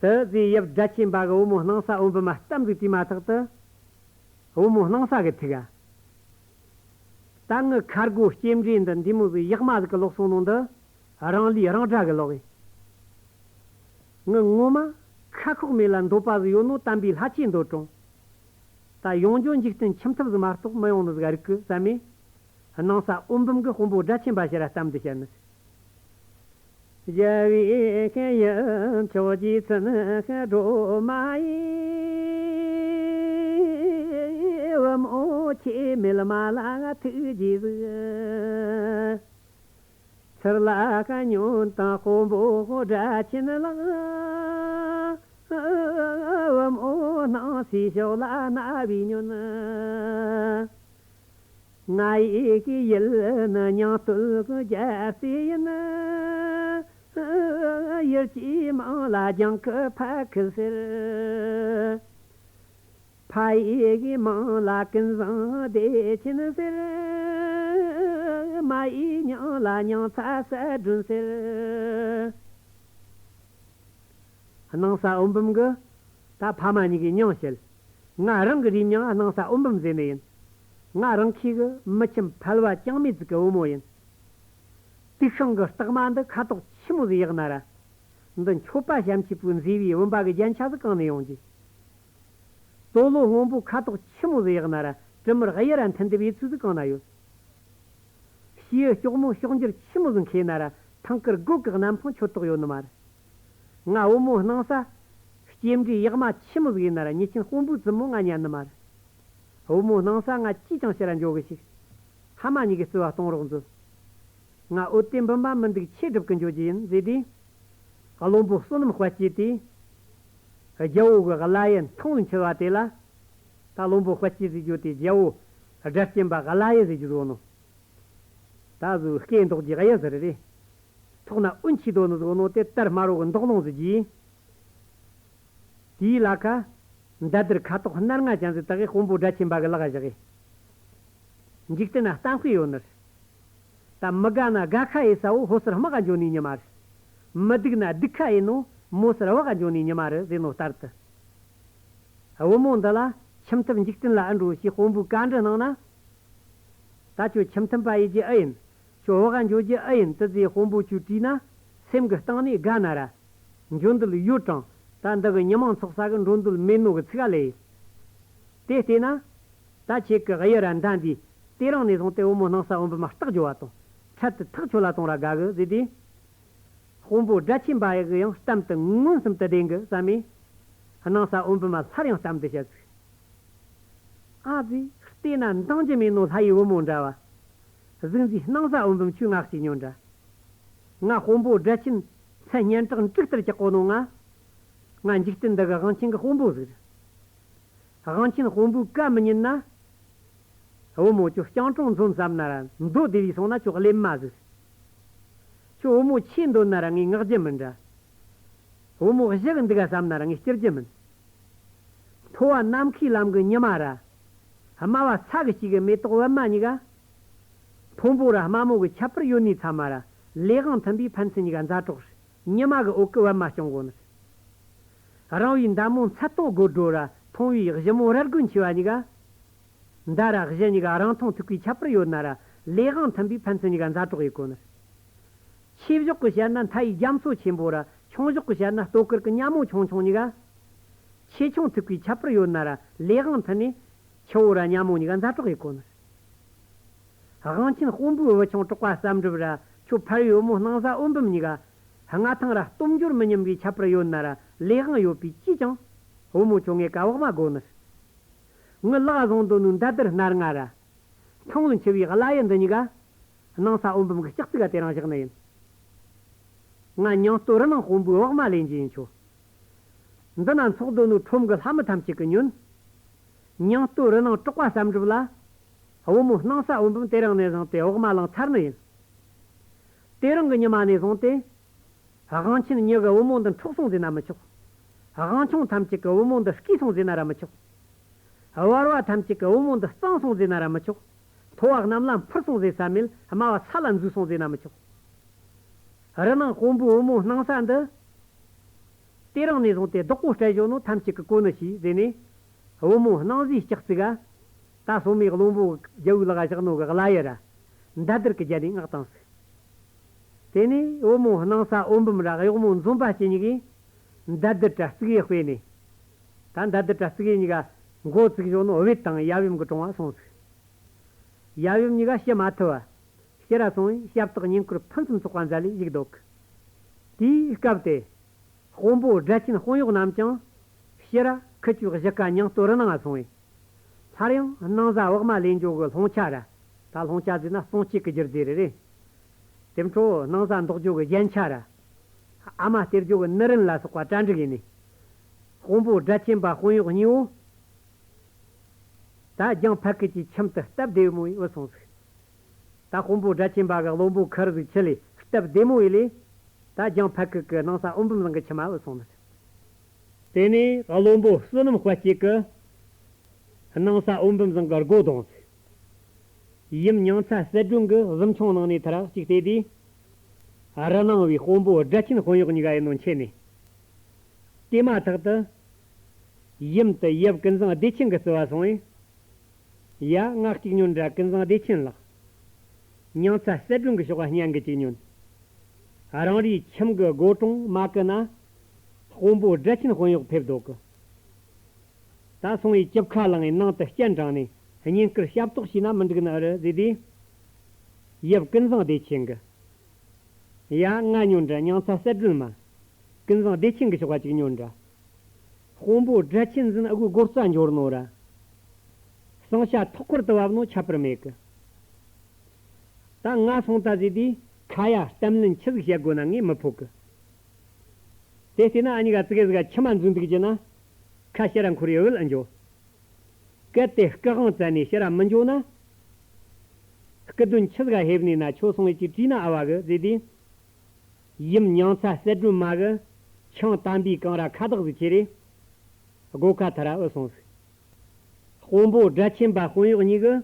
དེ་ཟེ་ཡབ་སྒྲ་ཆེན་པ་གི་བུ་མོ་སྣང་ས་འོད་འབུམ་མ་གཏམ་ཟིག་དུས་མ་ཐག་ཏུ། བུ་མོ་སྣང་ས་གི་ཐུག་ག་ད་ངི་ཁ་སྒོ་སྐྱེམས་འདྲེ་འདི་འདི་མོ་ཟིག་ཡག་མ་ཟིག་གི་ལོག་སོང་ནོ་འདི། རང་ལུས་རང་དགྲ་གི་ལོག་ཡིན། ངི་ངོ་མ་ཁ་ཁོག་མེད་ལ་འདོད་པ་ཟིག་ཡོད་ནོ་དམ་པའི་ལྷ་ཆོས་འདོད་དྲོང་། ད་ཡོང་རྒྱུ་འཇིག་རྟེན་ཁྱིམ་ཐབ་ཟིག་མ་གཏོགས་མི་ཡོང་ནི་ཟིག་རིག་གི་བསམ་མེད། སྣང་ས་འོད་འབུམ་གི་དཔོན་པོ་སྒྲ་ཆེན་པ་ཕྱིར་ར་གཏམ་འདི་བཤད་ནི། རྒྱལ་བའི་ཡུལ་མཆོག་རྗེ་བཙུན་སྒྲོལ་མ་ཡིས། བུ་མོ་ཁྱེད་མེད་མ་ལ་ཐུགས་རྗེས་གཟིགས། ཚུར་ལ་ཉོན་དང་དཔོན་པོ་སྒྲ་ཆེན་ལགས། བུ་མོ་སྣང་སའི་ཕྱོགས་ལ་རྣ་བས་ཉོན། ང་ཡི་གི་ཡུལ་ནི་ཉང་སྟོད་ཀྱི་རྒྱལ་རྩེ་ཡིན། ཡུལ་གྱི་མིང་ལ་ལྗང་ཁུ་ཕ་ཁུ་ཟེར། ཕ་ཡི་གི་མིང་ལ་ཀུན་བཟང་བདེ་ཆེན་ཟེར། མ་ཡི་མིང་ལ་མྱང་ཚ་ས་སྒྲོན་ཟེར། སྣང་ས་འོད་འབུམ་གི་ད་ཕ་མ་གཉིས་ཀྱི་མྱིང་བཤད། ང་རང་གི་རུས་མྱིང་སྣང་ས་འོད་འབུམ་ཟེར་ནི་ཡིན། ང་རང་ཁྱེད་གི་མི་ཁྱིམ་ཕལ་བ་ཅང་མེད་ཟིག་གི་བུ་མོ་ཡིན། དུག་ཤིང་གི་རྟགས་མ་འདི་ཁ་དོག་ཆི་མོ་ཟིག་ཡག་ན་ར། འདི་མཆོད་པ་བྱམས་ཆེན་པོའི་མཛེས་པའི་བུམ་པ་གི་རྒྱན་ཆ་ཟིག་གང་ནས་ཡོང་རྒྱུ། དོ་ལོ་སྔོན་པོ་ཁ་དོག་ཆི་མོ་ཟིག་ཡག་ན་ར་དྲི་མར་གཡུ་ར་མཐུན་འདི་བའི་ཚུལ་ཟིག་གང་ན་ཡོད། ཕྱིའི་སྐྱོག་མོ་ཕྱོགས་འགྱུར་ཆི་མོ་ཟིག་མཁས་ན་ར་ཐང་དཀར་སྒོ་གི་གནམ་འཕང་ཆོད་དོགས་ཡོད་ནི་མ་རེད། ང་བུ་མོ་སྣང་ས། སྐྱེམས་འདྲའི་ཡག་མ་ཆི་མོ་ཟིག་ཡིན་ན་ར་ཉེ་ཆེན་དཔོན་པོའི་བཙུན་མོ་ང་ཉན་ནི་མ་རེད། བུ་མོ་སྣང་ས་ང་ཅིས་ཀྱང་ཕྱིར་ར་འགྱོ་གི་ཞིག་ཕ་མ་གཉིས་ཀྱི་བརྩེ་བ་གཏོང་རོགས་མཛོད། ང་འོད་དེ་འབུམ་པ་མི་འདུག་ཆེ་སྒྲུབ་ཀྱི་འགྱོ་རྒྱུ་ཡིན་ཟེར་དུས། བློན་པོ་བསོད་ནམས་དཔལ་སྐྱེས་དེས། རྒྱལ་པོ་གི་བླ་ཡུལ་མཐོང་ལ་འཆི་བ་དེ་ལ། ད་བློན་པོ་དཔལ་སྐྱེས་ཟེར་རྒྱུ་དེ་རྒྱལ་པོ་སྒྲ་སྐྱེན་པ་བླ་ཡུལ་ཟེར་རྒྱུ་བཟོ་ནོ། ད་གཟོད་སྐད་མདོག་གི་གཡུ་ཟེར་རེད། ཐོག་ན་འོན་ཆི་དོ་ནི་བཟོ་ནོ་དེ་དར་དམར་པོ་གི་མདོག་ལོང་ཟིག་གིས། དེའི་ལ་ཁ། མདའ་དར་ཁ་དོག་སྣར་ང་ཅན་ཟིག་དག་གིས་དཔོན་པོ་སྒྲ་ཆེན་པ་གི་ལག་བཞག་གི། འཇིག་རྟེན་ན་གཏམ་དཔེ་ཡོད་ནི་རེད། ད་མི་དགའ་ན་དགའ་ཁ་ཡེ་ས་བོ་ཕོ་སར་དམག་ག་འགྱོ་ནི་ཉི་མ་རེད། མི་སྡུག་ན་སྡུག་ཁ་ཡེ་ནོ་མོ་སར་བག་ག་འགྱོ་ནི་ཉི་མ་རེད་ཟེར་ནོ་ལྟར་དུ། བུ་མོ་འདི་ལ་ཁྱིམ་ཐབ་འཇིག་རྟེན་ལ་ཨེ་འགྲོ་ཞེས་དཔོན་པོའི་བཀའ་འདྲི་གནང་ན། ད་ཁྱོད་ཁྱིམ་ཐབ་པ་ཡེ་རྒྱུ་ཨེ་ཡིན། ཁྱོད་བག་ག་འགྱོ་རྒྱུ་ཨེ་ཡིན་དུ་ཟེར་དཔོན་པོ་ཁྱོད་དྲིས་ན། སེམས་ཀྱི་སྟེང་ནས་དགའ་ན་ར། འགྱོ་འདོད་ཡོད་ཀྱང་ད་འདི་གི་ཉི་མ་འཚོགས་ས་གི་འགྲོ་འདོད་མེད་ནོ་གི་ཚིག་ག་ལས་ཡིན། དེ་བལྟས་ན། ད་ཁྱེད་ཀྱི་གཡུ་ར་མདའ་འདིས་དེ་རིང་ནས་བཟུང་སྟེ་བུ་མོ་སྣང་ས་འོད་འབུམ་མ་རྟག་འགྱོ་བ་དང་འཕྲལ་དུ་ཐག་ཆོད་ལ་གཏོང་ར་དགའ་གི་ཟེར་ཏེ། དཔོན་པོ་སྒྲ་ཆེན་པ་ཡི་གི་ཡང་གཏམ་དེ་མངོན་སུམ་དུ་བདེན་གི་བསམ་མས། སྣང་ས་འོད་འབུམ་མ་སླར་ཡང་གཏམ་དེ་བཤད་ཟིག་ཨ་ཙི། བལྟས་ན་འདང་རྒྱུ་མེད་ནོ། ལྷ་ཡི་བུ་མོ་འདྲ་བ། གཟིག་འཛིན་སྣང་ས་འོད་འབུམ་ཁྱོས་ང་གཅིག་ཉོན་དྲ། ང་དཔོན་པོ་སྒྲ་ཆེན་མཚན་སྙན་གྲགས་འབྲུག་ལྟར་གྲགས་གོ་ནོ་ང་། ང་འཇིག་རྟེན་འདི་གི་དབང་ཆེན་གི་དཔོན་པོ་ཟིག་རེད། དབང་ཆེན་དཔོན་པོའི་བཀའ་མི་ཉན་ན། བུ་མོ་ཁྱོད་སྤྱང་གྲུང་འཛོམས་བསམ་ན་ར་མདོ་སྡེ་བའི་སོང་ན་ཁྱོད་གླེན་མ་ཟིག་ཁྱོད་བུ་མོ་ཆོས་འདོད་ན་ར་ངས་མངག་རྒྱུ་མིན་འདྲ། བུ་མོ་གཞི་གི་འདུག་ག་བསམ་ན་ར་ངས་སྐྱུར་རྒྱུ་མིན། མཐོ་བ་ནམ་མཁའི་ལམ་གི་ཉི་མ་ར། དམའ་བ་ས་གི་དཀྱིལ་གི་མེ་ཏོག་པད་མ་གཉིས་ཀ། མཐོན་པོ་ར་དམའ་མོ་གི་ཁྱད་པར་ཡོད་ནི་ཚང་མ་ར་ལས་དབང་མཐུན་པའི་ཕན་ཚུན་གཉིས་ཀ་མཛའ་གྲོགས་རེད། ཉི་མ་གི་འོད་ཀྱིས་པད་མ་སྐྱོང་གོ་ནི་རེད། རིང་བའི་མདའ་མོ་མཚལ་ཏོག་དགོད་བྲོ་ར་ཐུང་བའི་གཞུ་མོ་རལ་རྒོན་མཆེ་བ་གཉིས་ཀ། མདའ་ར་གཞུ་གཉིས་ཀ་རིང་ཐུང་མཐུག་པའི་ཁྱད་པར་ཡོད་ན་ར་ལས་དབང་མཐུན་པའི་ཕན་ཚུན་གཉིས་ཀ་མཛའ་གྲོགས་ཡེད་གོ་ནི་རེད། ཆེ་ཕྱོགས་ཀྱི་བཤད་ན་མཐའ་ཡི་རྒྱ་མཚོ་ཆེན་པོ་ར་ཆུང་ཕྱོགས་ཀྱི་བཤད་ན་སྟོད་དཀར་གྱི་གཉའ་མོ་ཆུང་ཆུང་གཉིས་ཀ། ཆེ་ཆུང་མཐུག་པའི་ཁྱད་པར་ཡོད་ན་ར་ལས་དབང་མཐུན་ནས་ཆུ་བོ་ར་གཉའ་མོ་གཉིས་ཀ་མཛའ་གྲོགས་ཡེད་གོ་ནི། དབང་ཆེན་དཔོན་པོའི་བུ་ཆུང་གྲོགས་པ་ཟམ་སྒྲུབ་ར་ཁྱོད་ཕ་ཡུལ་བུ་མོ་སྣང་ས་འོད་འབུམ་གཉིས་ཀ། མངའ་ཐང་ར་སྟོབས་འབྱོར་མི་མཉམ་པའི་ཁྱད་པར་ཡོད་ན་ར་ལས་དབང་ཡོད་པས་ཅིས་ཀྱང་བུ་མོ་ཁྱོད་ངེད་ཀ་བག་མ་དགོ་ནི། ངའི་ལག་བཟུང་འདོད་ནོའི་མདའ་དར་སྣ་ལྔ་ར། མཐོང་ལ་འཆི་བའི་བླ་ཡུལ་འདི་གཉིས་ཀ། སྣང་ས་འོད་འབུམ་གྱི་ལྕགས་ཙིག་ག་དེ་རིང་བཞག་ནི་ཡིན། ང་ཉང་སྟོད་རི་ནང་དཔོན་པོའི་བག་མ་ལེན་རྒྱུ་ཡིན་ཆོག་འདི་ན་འཚོགས་འདོད་ནོའི་ཁྲོམ་གྱི་ལྷ་མི་ཐམས་ཅད་ཀྱིས་ཉོན། ཉང་སྟོད་རི་ནང་གྲགས་པ་བསམ་གྲུབ་ལ། བུ་མོ་སྣང་ས་འོད་འབུམ་དེ་རིང་ནས་བཟུང་སྟེ་བག་མ་བླངས་ཚར་ནི་ཡིན། དེ་རིང་གི་ཉི་མ་ནས་བཟུང་སྟེ། དབང་ཆེན་མྱི་གི་བུ་མོ་འདི་འཕྲོག་སོང་ཟེར་ན་མི་ཆོག་དབང་ཆུང་ཐམས་ཅད་ཀྱི་བུ་མོ་འདི་བརྐུས་སོང་ཟེར་ན་ར་མི་ཆོག་བར་བ་ཐམས་ཅད་ཀྱི་བུ་མོ་འདི་གཙང་སོང་ཟེར་ན་ར་མི་ཆོག་མཐོ་བ་གནམ་ལ་འཕུར་སོང་ཟེར་ས་མེད། དམའ་བ་ས་ལ་འཛུལ་སོང་ཟེར་ན་མི་ཆོག་རི་ནང་དཔོན་པོའི་བུ་མོ་སྣང་ས་འདི། དེ་རིང་ནས་བཟུང་སྟེ་བདག་པོ་སྤྲད་བཞག་ནོ་ཐམས་ཅད་ཀྱིས་གོ་ནི་ཤིག་ཟེར་ནས། བུ་མོ་སྣང་བཟའི་ལྕགས་ཙིག་ག་ད་སོ་མའི་བློན་པོ་རྒྱལ་བོའི་ལག་ག་བཞག་ནོ་གི་བླ་ཡུལ་ར། མདའ་དར་གྱི་རྒྱ་ནས་མངགས་བཏང་ཟིག་དེ་ནས་བུ་མོ་སྣང་ས་འོད་འབུམ་ར་གཡོག་མོ་འཛོམས་པ་སྐྱིད་གཉིས་ཀས། མདའ་དར་ར་རྩིག་གཡུ་དཔེ་ནས། ད་མདའ་དར་ར་རྩིག་གཡུ་གཉིས་ཀ་མགོ་བཙུགས་བཞག་ནོ་བེད་དང་ཡབ་ཡུམ་གྱི་དྲུང་བ་སོང་ཟིག་ཡབ་ཡུམ་གཉིས་ཀ་ཕྱི་མ་ཐུབ་བ། ཕྱིར་ར་སོང་བས་ཞབས་ཏོག་བསྙེན་བཀུར་ཕུན་སུམ་ཚོགས་པ་མཛད་ལས་བཞུགས་འདུག་དེའི་སྐབས་དེ། དཔོན་པོ་སྒྲ་ཆེན་དཔོན་གཡོག་རྣམས་ཀྱང་ཕྱིར་ར་ཁུ་བྱུག་གཞིས་ཀ་ཉང་སྟོད་རི་ནང་ང་སོང་བས། སླར་ཡང་སྣང་བཟའ་བག་མ་ལེན་འགྱོ་གི་སློང་ཆ་ར། ད་སློང་ཆ་ཟེར་ན་སྲུང་བྱེད་ཀྱི་རྒྱུ་རྫས་རེ་རེད། དེ་འཕྲོ་སྣང་བཟའ་འདོགས་འགྱོ་གི་རྒྱན་ཆ་ར། ཨ་མ་སྟེར་འགྱོ་གི་ནུ་རིན་ལ་སོགས་པ་གྲ་འགྲིག་ཡིན་ནས། དཔོན་པོ་སྒྲ་ཆེན་པ་དཔོན་གཡོག་གཉིས་པོ། ད་ལྗང་ཕ་ཁུ་གྱི་ཁྱིམ་དུ་སྟབས་བདེ་མོ་ཡིས་བུད་སོང་ཟིག་ད་དཔོན་པོ་སྒྲ་ཆེན་པ་གི་བློན་པོ་ཁུ་རུ་ཟིག་ཁྲིད་ལས་སྟབས་བདེ་མོ་ཡིས་ལས། ད་ལྗང་ཕ་ཁུ་གི་སྣང་བཟའ་འོད་འབུམ་ཚང་གི་ཁྱིམ་མ་བུད་སོང་ནི་རེད། དེ་ནས་བློན་པོ་བསོད་ནམས་དཔལ་སྐྱེད་ཀྱིས་སྣང་བཟའ་འོད་འབུམ་ཚང་གི་སྒོ་བརྡུངས་ཟིག་ཡུམ་མྱང་ཚ་གསལ་སྒྲོན་གྱིས་གཟིམ་ཆུང་ནང་ནས་ཐར་ཅིག་བལྟས་དུས། རི་ནང་བའི་དཔོན་པོ་སྒྲ་ཆེན་དཔོན་གཡོག་གཉིས་ཀ་ཡིན་ནོ་མཁྱེན་ནས། དེ་མ་ཐག་ཏུ། ཡུམ་དེ་ཡབ་ཀུན་བཟང་བདེ་ཆེན་གྱི་བརྩི་བ་སོང་བས། ཡ། ང་གཅིག་ཉོན་དྲ་ཀུན་བཟང་བདེ་ཆེན་ལགས། མྱང་ཚ་གསལ་སྒྲོན་གྱི་ཕྱོགས་ལ་སྙན་གྱི་གཅིག་ཉོན། རང་རེའི་ཁྱིམ་གྱི་སྒོ་དྲུང་མ་བརྐུ་ན། དཔོན་པོ་སྒྲ་ཆེན་དཔོན་གཡོག་ཕེབས་འདུག་གི་ད་སོང་བས་ཅིབ་ཁ་བླངས་ནས་ནང་དུ་སྤྱན་དྲངས་ནས་བསྙེན་བཀུར་ཞབས་ཏོག་བྱས་ན་མི་འགྲིག་ནི་ཨེ་རེད་ཟེར་དུས། ཡབ་ཀུན་བཟང་བདེ་ཆེན་གྱིས། ཡ། ང་ཉོན་དྲ་མྱང་ཚ་གསལ་སྒྲོན་མ། ཀུན་བཟང་བདེ་ཆེན་གྱི་ཕྱོགས་ལ་གཅིག་ཉོན་དྲ། དཔོན་པོ་སྒྲ་ཆེན་འཛིན་དགུའི་སྒོ་རྩ་འབྱོར་ནོ་ར། ཟིང་ཆ་ཐོག་ཁུར་དུ་བབས་ནོ་ཁྱད་པར་མེད་གི་ད་ང་སོང་ད་ཟེར་དུས་ཁ་ཡ་གཏམ་ལན་ཆི་ཟིག་བཤད་དགོས་ན་ངས་མི་ཕོད་གི་དེ་བལྟས་ན་ཨ་ཉི་ག་ཙི་གེ་ཟིག་ག་མཆི་མ་འཛུམ་འདུག་རྒྱུ་ན། ཁ་ཕྱིར་ར་འཁོར་ཡོད་བུད་འགྱོ། གལ་ཏེ་སྐུ་དབང་བཙལ་ནས་ཕྱིར་ར་མི་འགྱོ་ན། སྐུ་དོན་ཆི་ཟིག་ག་ཕེབས་ནས་ན་ཁྱོད་སོང་བས་ཅིག་དྲིས་ན་ཨ་བ་གི་ཟེར་དུས། ཡུམ་མྱང་ཚ་གསལ་སྒྲོན་མ་གི་ཆང་དམ་པའི་གང་ར་ཁ་བཏགས་ཟིག་ཁྱེར་རེ། སྒོ་ཁ་ཐར་ར་བུད་སོང་ཟིག་དཔོན་པོ་སྒྲ་ཆེན་པ་དཔོན་གཡོག་གཉིས་ཀྱིས།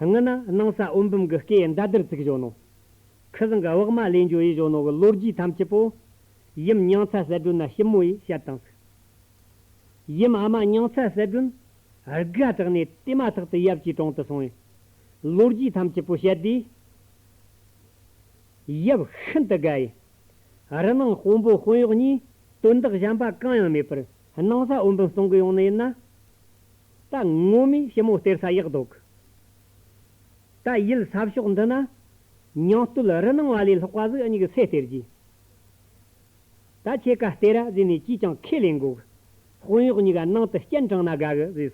སྔོན་ན་སྣང་བཟའ་འོད་འབུམ་གྱི་སྐེ་མདའ་དར་བཙུགས་བཞག་ནོ། ཁུ་བཟང་གི་བག་མ་ལེན་རྒྱུ་ཡིན་བཞག་ནོ་གི་ལོ་རྒྱུས་ཐམས་ཅད་པོ། ཡུམ་མྱང་ཚ་གསལ་སྒྲོན་ན་ཞིབ་མོ་ཡིས་བཤད་བཏང་ཟིག་ཡུམ་ཨ་མ་མྱང་ཚ་གསལ་སྒྲོན། དགའ་དྲགས་ནས་དེ་མ་ཐག་ཏུ་ཡབ་ཀྱི་དྲུང་དུ་སོང་བས། ལོ་རྒྱུས་ཐམས་ཅད་པོ་བཤད་དུས། ཡབ་ཤིན་ཏུ་དགའ་ཡི། རི་ནང་དཔོན་པོ་དཔོན་གཡོག་གཉིས་དོན་དག་གཞན་པ་གང་ཡང་མེད་པར་སྣང་བཟའ་འོད་འབུམ་གཏོང་གི་ཡོང་ནི་ཡིན་ན། ད་ངོ་མས་ཞི་མོ་སྟེར་ས་ཡག་འདུག་ད་ཡུལ་ས་ཕྱོགས་འདི་ན་ཉང་སྟོད་རི་ནང་བ་ལས་ལྷག་པ་ཟིག་གཉིས་ཀྱི་སེ་སྟེར་གྱིས། ད་ཁྱེད་ཀ་སྟེར་ར་ཟེར་ནས་ཅིས་ཀྱང་ཁས་ལེན་དགོས། དཔོན་གཡོག་གཉིས་ཀ་ནང་དུ་སྤྱན་དྲངས་ན་དགའ་གི་ཟེར།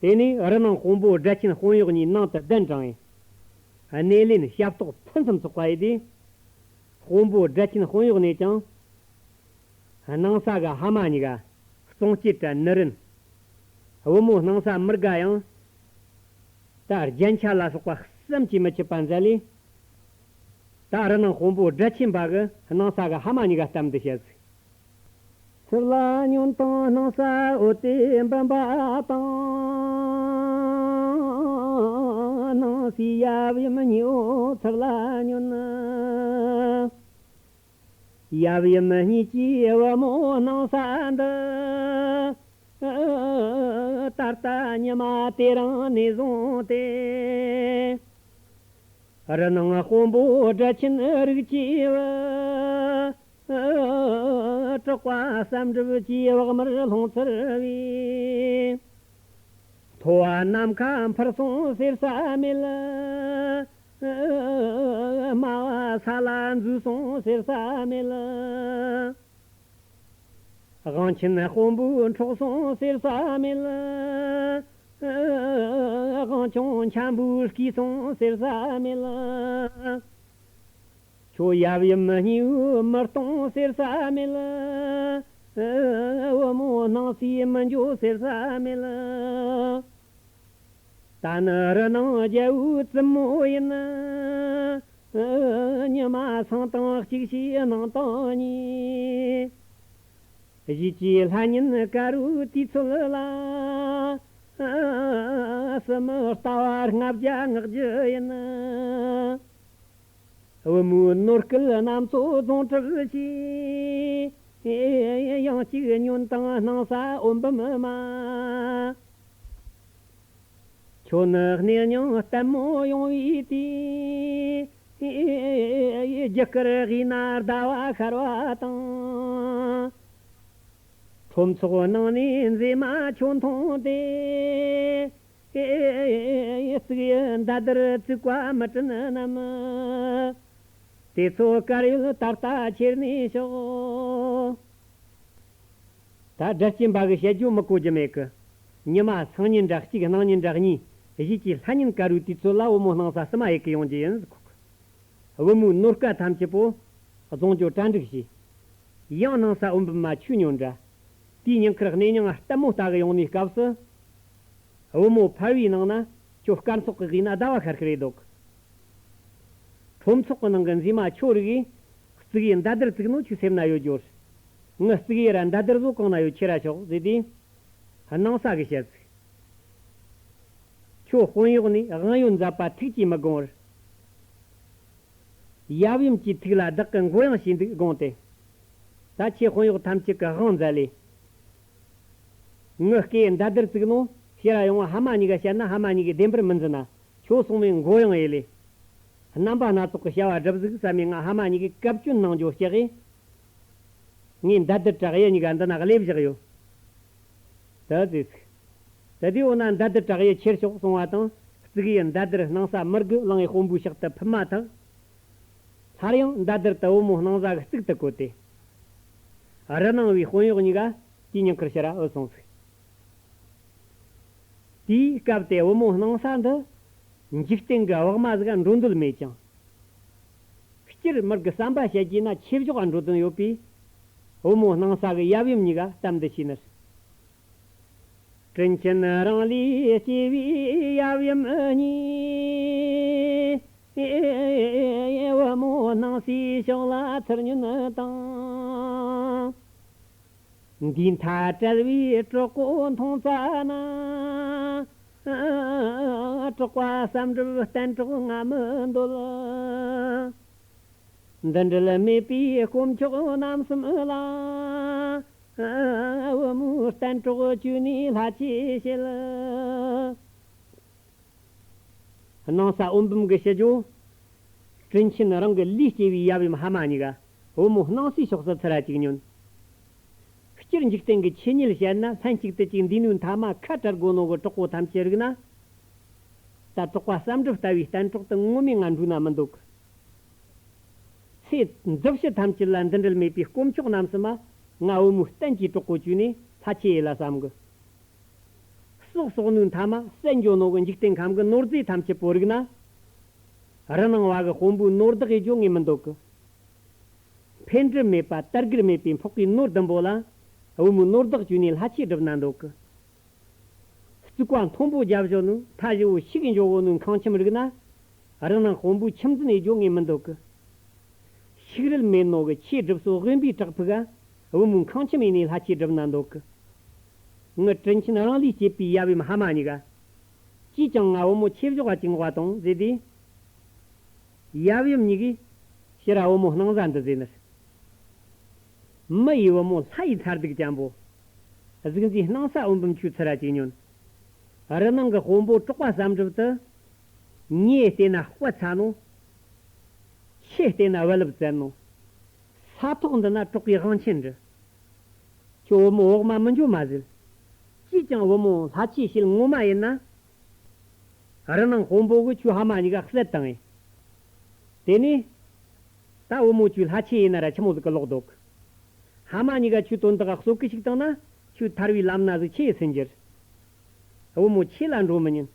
དེ་ནས་རི་ནང་དཔོན་པོ་སྦྲ་ཆེན་དཔོན་གཡོག་གཉིས་ནང་དུ་གདན་དྲངས་ཡིན། སྣེ་ལེན་ཞབས་ཏོག་ཕུན་སུམ་ཚོགས་པ་ཡིན་དུས། དཔོན་པོ་སྦྲ་ཆེན་དཔོན་གཡོག་ནས་ཀྱང་། སྣང་ས་གི་ཕ་མ་གཉིས་ཀ་གཙང་སྐྱིད་དྲ་ནུ་རིན། བུ་མོ་སྣང་ས་མི་དགའ་ཡང་། ད་རྒྱན་ཆ་ལ་སོགས་པ་བསམ་གྱིས་མི་ཁྱབ་པ་མཛད་ལས། ད་རི་ནང་དཔོན་པོ་སྦྲ་ཆེན་པ་གི་སྣང་ས་གི་ཕ་མ་གཉིས་ཀ་གཏམ་འདི་བཤད་ཟིག་ཚུར་ལ་ཉོན་དང་སྣང་ས་འོད་དེ་འབུམ་པ་དང་། སྣང་སའི་ཡབ་ཡུམ་གཉིས་པོ་ཚུར་ལ་ཉོན། ཡབ་ཡུམ་གཉིས་ཀྱིས་བུ་མོ་སྣང་ས་འདི། ད་ལྟ་ཉི་མ་དེ་རིང་ནས་བཟུང་སྟེ། རི་ནང་དཔོན་པོ་སྦྲ་ཆེན་རིགས་ཀྱི་བུ། གྲགས་པ་བསམ་གྲུབ་ཀྱི་བག་མར་ལྷུང་ཚར་བས། མཐོ་བ་ནམ་མཁའ་འཕུར་སོང་ཟེར་ས་མེད། དམའ་བ་ས་ལ་འཛུལ་སོང་ཟེར་ས་མེད། དབང་ཆེན་དཔོན་པོས་འཕྲོག་སོང་ཟེར་ས་མེད། དབང་ཆུང་འཁྱམ་པོས་བརྐུས་སོང་ཟེར་ས་མེད། ཁྱོད་ཡབ་ཡུམ་གཉིས་པོས་མི་གཏོང་ཟེར་ས་མེད། བུ་མོ་སྣང་སའི་མི་འགྱོ་ཟེར་ས་མེད། ད་ནི་རི་ནང་རྒྱལ་པོའི་བཙུན་མོ་ཡིན། ཉི་མ་སང་དང་གཅིག་བྱས་གནངས་དང་གཉིས། གཞིས་ཀྱི་ལྷ་ཉིན་དཀར་པོའི་དུས་ཚོད་ལ། སྲིན་མོའི་ལྟ་བ་ལྔ་བརྒྱ་ལྔ་བརྒྱ་ཡིན། བུ་མོའི་ནོར་སྐལ་རྣམས་ཚོ་རྫོང་གྲབས་བྱས། ཡང་གཅིག་ཉོན་དང་སྣང་ས་འོད་འབུམ་མ། ཁྱོད་ནི་གནས་རྙིང་ལྟད་མོ་ཡོང་བའི་དུས། རྒྱུ་སྐར་དབུས་ན་ཟླ་བ་ཤར་བ་དང་། ཁྲོམ་ཚོགས་ནང་ནས་མཛེས་མ་ཁྱོད་མཐོང་སྟེ། གཙུག་གཡུ་མདའ་དར་བཙུགས་པ་མི་དྲན་ནམ། དེ་ཚོ་དཀར་ཡོལ་ད་ལྟ་ཁྱེར་ནས་ཤོག་ད་སྒྲ་གཅན་པ་གི་བཤད་རྒྱུ་མི་གོ་རྒྱུ་མེད་གི། ཉི་མ་སང་ཉིན་འདྲ་གཅིག་གནངས་ཉིན་འདྲ་གཉིས། གཞིས་ཀྱི་ལྷ་ཉིན་དཀར་པོའི་དུས་ཚོད་ལ་བུ་མོ་སྣང་ས་བསུ་མ་ཡེད་གི་ཡོང་རྒྱུ་ཡིན་ཟེར་གོ་གི། བུ་མོའི་ནོར་སྐལ་ཐམས་ཅད་པོ་རྫོང་ཆོག་གྲ་འགྲིག་བྱས། ཡང་སྣང་ས་འོད་འབུམ་མ་ཆོས་ཉོན་འདྲ། དེའི་ཉིན་ཁར་གནས་རྙིང་ལྟད་མོ་ལྟ་གི་ཡོང་ནས་སྐབས་སུ། བུ་མོ་ཕལ་བའི་ནང་ན་ཁྱོད་སྐར་ཚོགས་ཀྱི་དབུས་ན་ཟླ་བ་ཤར་གི་རེད་འདུག་ཁྲོམ་ཚོགས་ཀྱི་ནང་གི་མཛེས་མ་ཁྱོད་རིག་གིས་གཙུག་གཡུ་མདའ་དར་བཙུགས་ནོ་ཁྱོད་སེམས་ན་ཡོད་རྒྱུ། ངའི་གཙུག་གཡུ་ར་མདའ་དར་བཟོ་གང་ན་ཡོད་ཁྱེར་ར་ཤོག་ཟེར་དུས། སྣང་ས་གིས་བཤད་ཟིག་ཁྱོད་དཔོན་གཡོག་ནས་དབང་ཡོད་མཛད་པ་ཐུགས་ཀྱིས་མི་དགོངས་པར། ཡབ་ཡུམ་གྱི་ཐུགས་ལ་བདག་གི་མགོ་ཡང་བྱས་འདུག་དགོངས་ཏེ། ད་ཁྱེད་དཔོན་གཡོག་ཐམས་ཅད་ཀྱི་དབང་མཛད་ལས། ངའི་སྐེ་མདའ་དར་བཙུགས་ནོ་ཕྱིར་ར་ཡོང་བ་ཕ་མ་གཉིས་ཀ་བཤད་ན་ཕ་མ་གཉིས་ཀས་བདེན་པར་མི་འཛིན་ན། ཁྱོད་སོང་བའི་མགོ་ཡང་ཡེ་ལས། རྣམ་པ་སྣ་ཚོགས་ཀྱི་བྱ་བ་སྒྲུབ་ཟིག་བསམ་མས། ང་ཕ་མ་གཉིས་ཀས་བཀའ་བཀྱོན་གནང་རྒྱུ་སྐྱག་གིས། ངས་མདའ་དར་དྲག་ཡུ་གཉིས་ཀ་འདི་ན་སླེབས་བཞག་ཡོད། ད་ཟེར་ཟིག་ད་དེའི་འོག་ན་མདའ་དར་དྲག་ཡུ་ཁྱེར་ཤོག་གསུང་བ་དང་། གཙུག་གཡུ་མདའ་དར་སྣང་ས་མི་དགོས་བླངས་ཡི་དཔོན་པོའི་ཕྱག་ཏུ་ཕུལ་མ་ཐག་སླར་ཡང་མདའ་དར་དུ་བུ་མོ་སྣང་ས་གི་གཙུག་ཏུ་བཀོད་དེ། རི་ནང་བའི་དཔོན་གཡོག་གཉིས་ཀ་དེའི་ཉིན་ཁར་ཕྱིར་ར་འོས་སོང་ཟིག་དེའི་སྐབས་དེ་བུ་མོ་སྣང་ས་འདི་འཇིག་རྟེན་གྱི་བག་མ་ཟིག་ག་འགྲོ་འདོད་མེད་ཀྱང་། སྤྱིར་མི་གི་བསམ་པ་བཤད་རྒྱུ་ན་ཆོས་ཕྱོགས་ལ་འགྲོ་དོན་ཡོད་པས། བུ་མོ་སྣང་ས་གི་ཡབ་ཡུམ་གཉིས་ཀ་གཏམ་འདི་བྱས་ནས། དྲིན་ཆེན་རང་ལུས་སྐྱེས་པའི་ཡབ་ཡུམ་གཉིས། བུ་མོ་སྣང་སའི་ཕྱོགས་ལ་ཚུར་ཉོན་དང་། འདི་མཐའ་བྲལ་བའི་གྲོགས་པོ་མཐོང་ཙ་ན། གྲགས་པ་བསམ་གྲུབ་གཏན་གྲོགས་ང་མི་འདོད། འདི་འབྲལ་མེད་པའི་དཀོན་མཆོག་རྣམ་གསུམ་ལ། བུ་མོའི་གཏན་གྲོགས་བཅོལ་ནས་ལྷ་ཆོས་བྱེད། སྣང་ས་འོད་འབུམ་གྱིས་ཞུ་རྒྱུ། དྲིན་ཆེན་རང་གི་ལུས་སྐྱེས་པའི་ཡབ་ཡུམ་ཕ་མ་གཉིས་ཀ་བུ་མོ་སྣང་སའི་ཕྱོགས་སུ་ཚུར་ར་ཅིག་ཉོན། སྤྱིར་འཇིག་རྟེན་གྱི་ཆོས་ཉིད་བཤད་ན། ལྷན་ཅིག་ཏུ་ཅིག་འདས་ནོའི་མཐའ་མ་ཁ་བྲལ་དགོས་ནོ་གི་གྲོགས་པོ་ཐམས་ཅད་རིག་ན། ད་གྲོགས་པ་བསམ་གྲུབ་ལྟ་བུའི་གཏན་གྲོགས་དེ་ངོ་མས་ང་འགྲོ་ན་མི་འདོད་གི། ཚེ་འདི་ཕྱི་ཐམས་ཅད་ལ་འདི་འབྲལ་མེད་པའི་དཀོན་མཆོག་རྣམས་སུ་མ། ང་བུ་མོ་གཏན་གྱི་གྲོགས་པོ་བཅོས་ནས་ལྷ་ཆོས་ཡིན་ལ་བསམ་གི། སྲོག་གསོག་ནོའི་མཐའ་མ་བསད་འགྱོ་ནོ་གི་འཇིག་རྟེན་ཁམས་ཀྱི་ནོར་རྫས་ཐམས་ཅད་པོ་རིག་ན། རུ་ནང་བ་གི་དཔོན་པོའི་ནོར་བདག་ཡེ་རྒྱུ་ངས་མི་འདོད་གི། འཕེལ་འགྲིབ་མེད་པ་དར་རྒུད་མེད་པའི་འཕགས་པའི་ནོར་བདུན་པོ་ལ། བུ་མོའི་ནོར་བདག་བཅོས་ནས་ལྷ་ཆོས་སྒྲུབ་ན་འདོད་གི། རྩིག་པ་མཐོན་པོ་རྒྱབ་བཞོན་ནོ་མཐའ་བཞི་བོ་ཤིག་འགྱོ་གོ་ནོའི་ཁང་ཁྱིམ་རིག་ན། རུ་ནང་དཔོན་པོའི་ཁྱིམ་འཛིན་ཡེ་རྒྱུ་ངས་མི་འདོད་གི། ཤིག་རལ་མེད་ནོ་གི་ཆོས་སྒྲུབ་སོ་དབེན་པའི་བྲག་ཕུག་ག། བུ་མོའི་ཁང་ཁྱིམ་ཡིན་ནས་ལྷ་ཆོས་སྒྲུབ་ན་འདོད་གི། ངི་དྲིན་ཆེན་རང་ལས་སྐྱེས་པའི་ཡབ་ཡུམ་ཕ་མ་གཉིས་ཀ། ཅིས་ཀྱང་ང་བུ་མོ་ཆོས་བཞོག་ག་ཅིག་འོང་བ་དང་ཟེར་དུས། ཡབ་ཡུམ་གཉིས་ཀས་ཕྱིར་ར་བུ་མོ་སྣང་བཟའ་འདི་ཟེར་ནི། མི་ཡི་བུ་མོ་ལྷ་ཡི་མཚར་སྡུག་ཅན་པོ། གཟུགས་མཛེས་སྣང་ས་འོད་འབུམ་ཁྱོད་ཚུར་ར་ཅིག་ཉོན། རུ་ནང་གི་དཔོན་པོ་གྲོགས་པ་བསམ་གྲུབ་དེ། ཉེས་བལྟས་ན་དཔའ་ཚ་ནོ། ཆེ་བལྟས་ན་བུ་ལབ་བཙན་ནོ། ས་ཐོག་འདི་ན་གྲོགས་པའི་དབང་ཆེན་འདྲི། ཁྱོད་བུ་མོ་འོག་མ་མི་འགྱོ་མ་ཟེར། ཅིས་ཀྱང་བུ་མོ་ལྷ་ཆོས་བྱེད་ངོ་མ་ཡིན་ན། རུ་ནང་དཔོན་པོ་གིས་ཁྱོད་ཕ་མ་གཉིས་ཀ་བསད་བཏང་ངས། དེ་ནས་ད་བུ་མོ་ཁྱོད་ལྷ་ཆོས་ཡིན་ན་ར་ཆི་མོ་ཟིག་གི་ལོག་འདུག། ཕ་མ་གཉིས་ཀ་ཁྱོད་དོན་དག་ག་གསོད་གི་བཅུག་བཏང་ན། ཁྱོད་ཐར་བའི་ལམ་སྣ་ཟིག་ཆི་ཡེ་ཟིན་རྒྱུ་རེད། བུ་མོ་ཆོས་ལ་འགྲོ་མི་ཉན།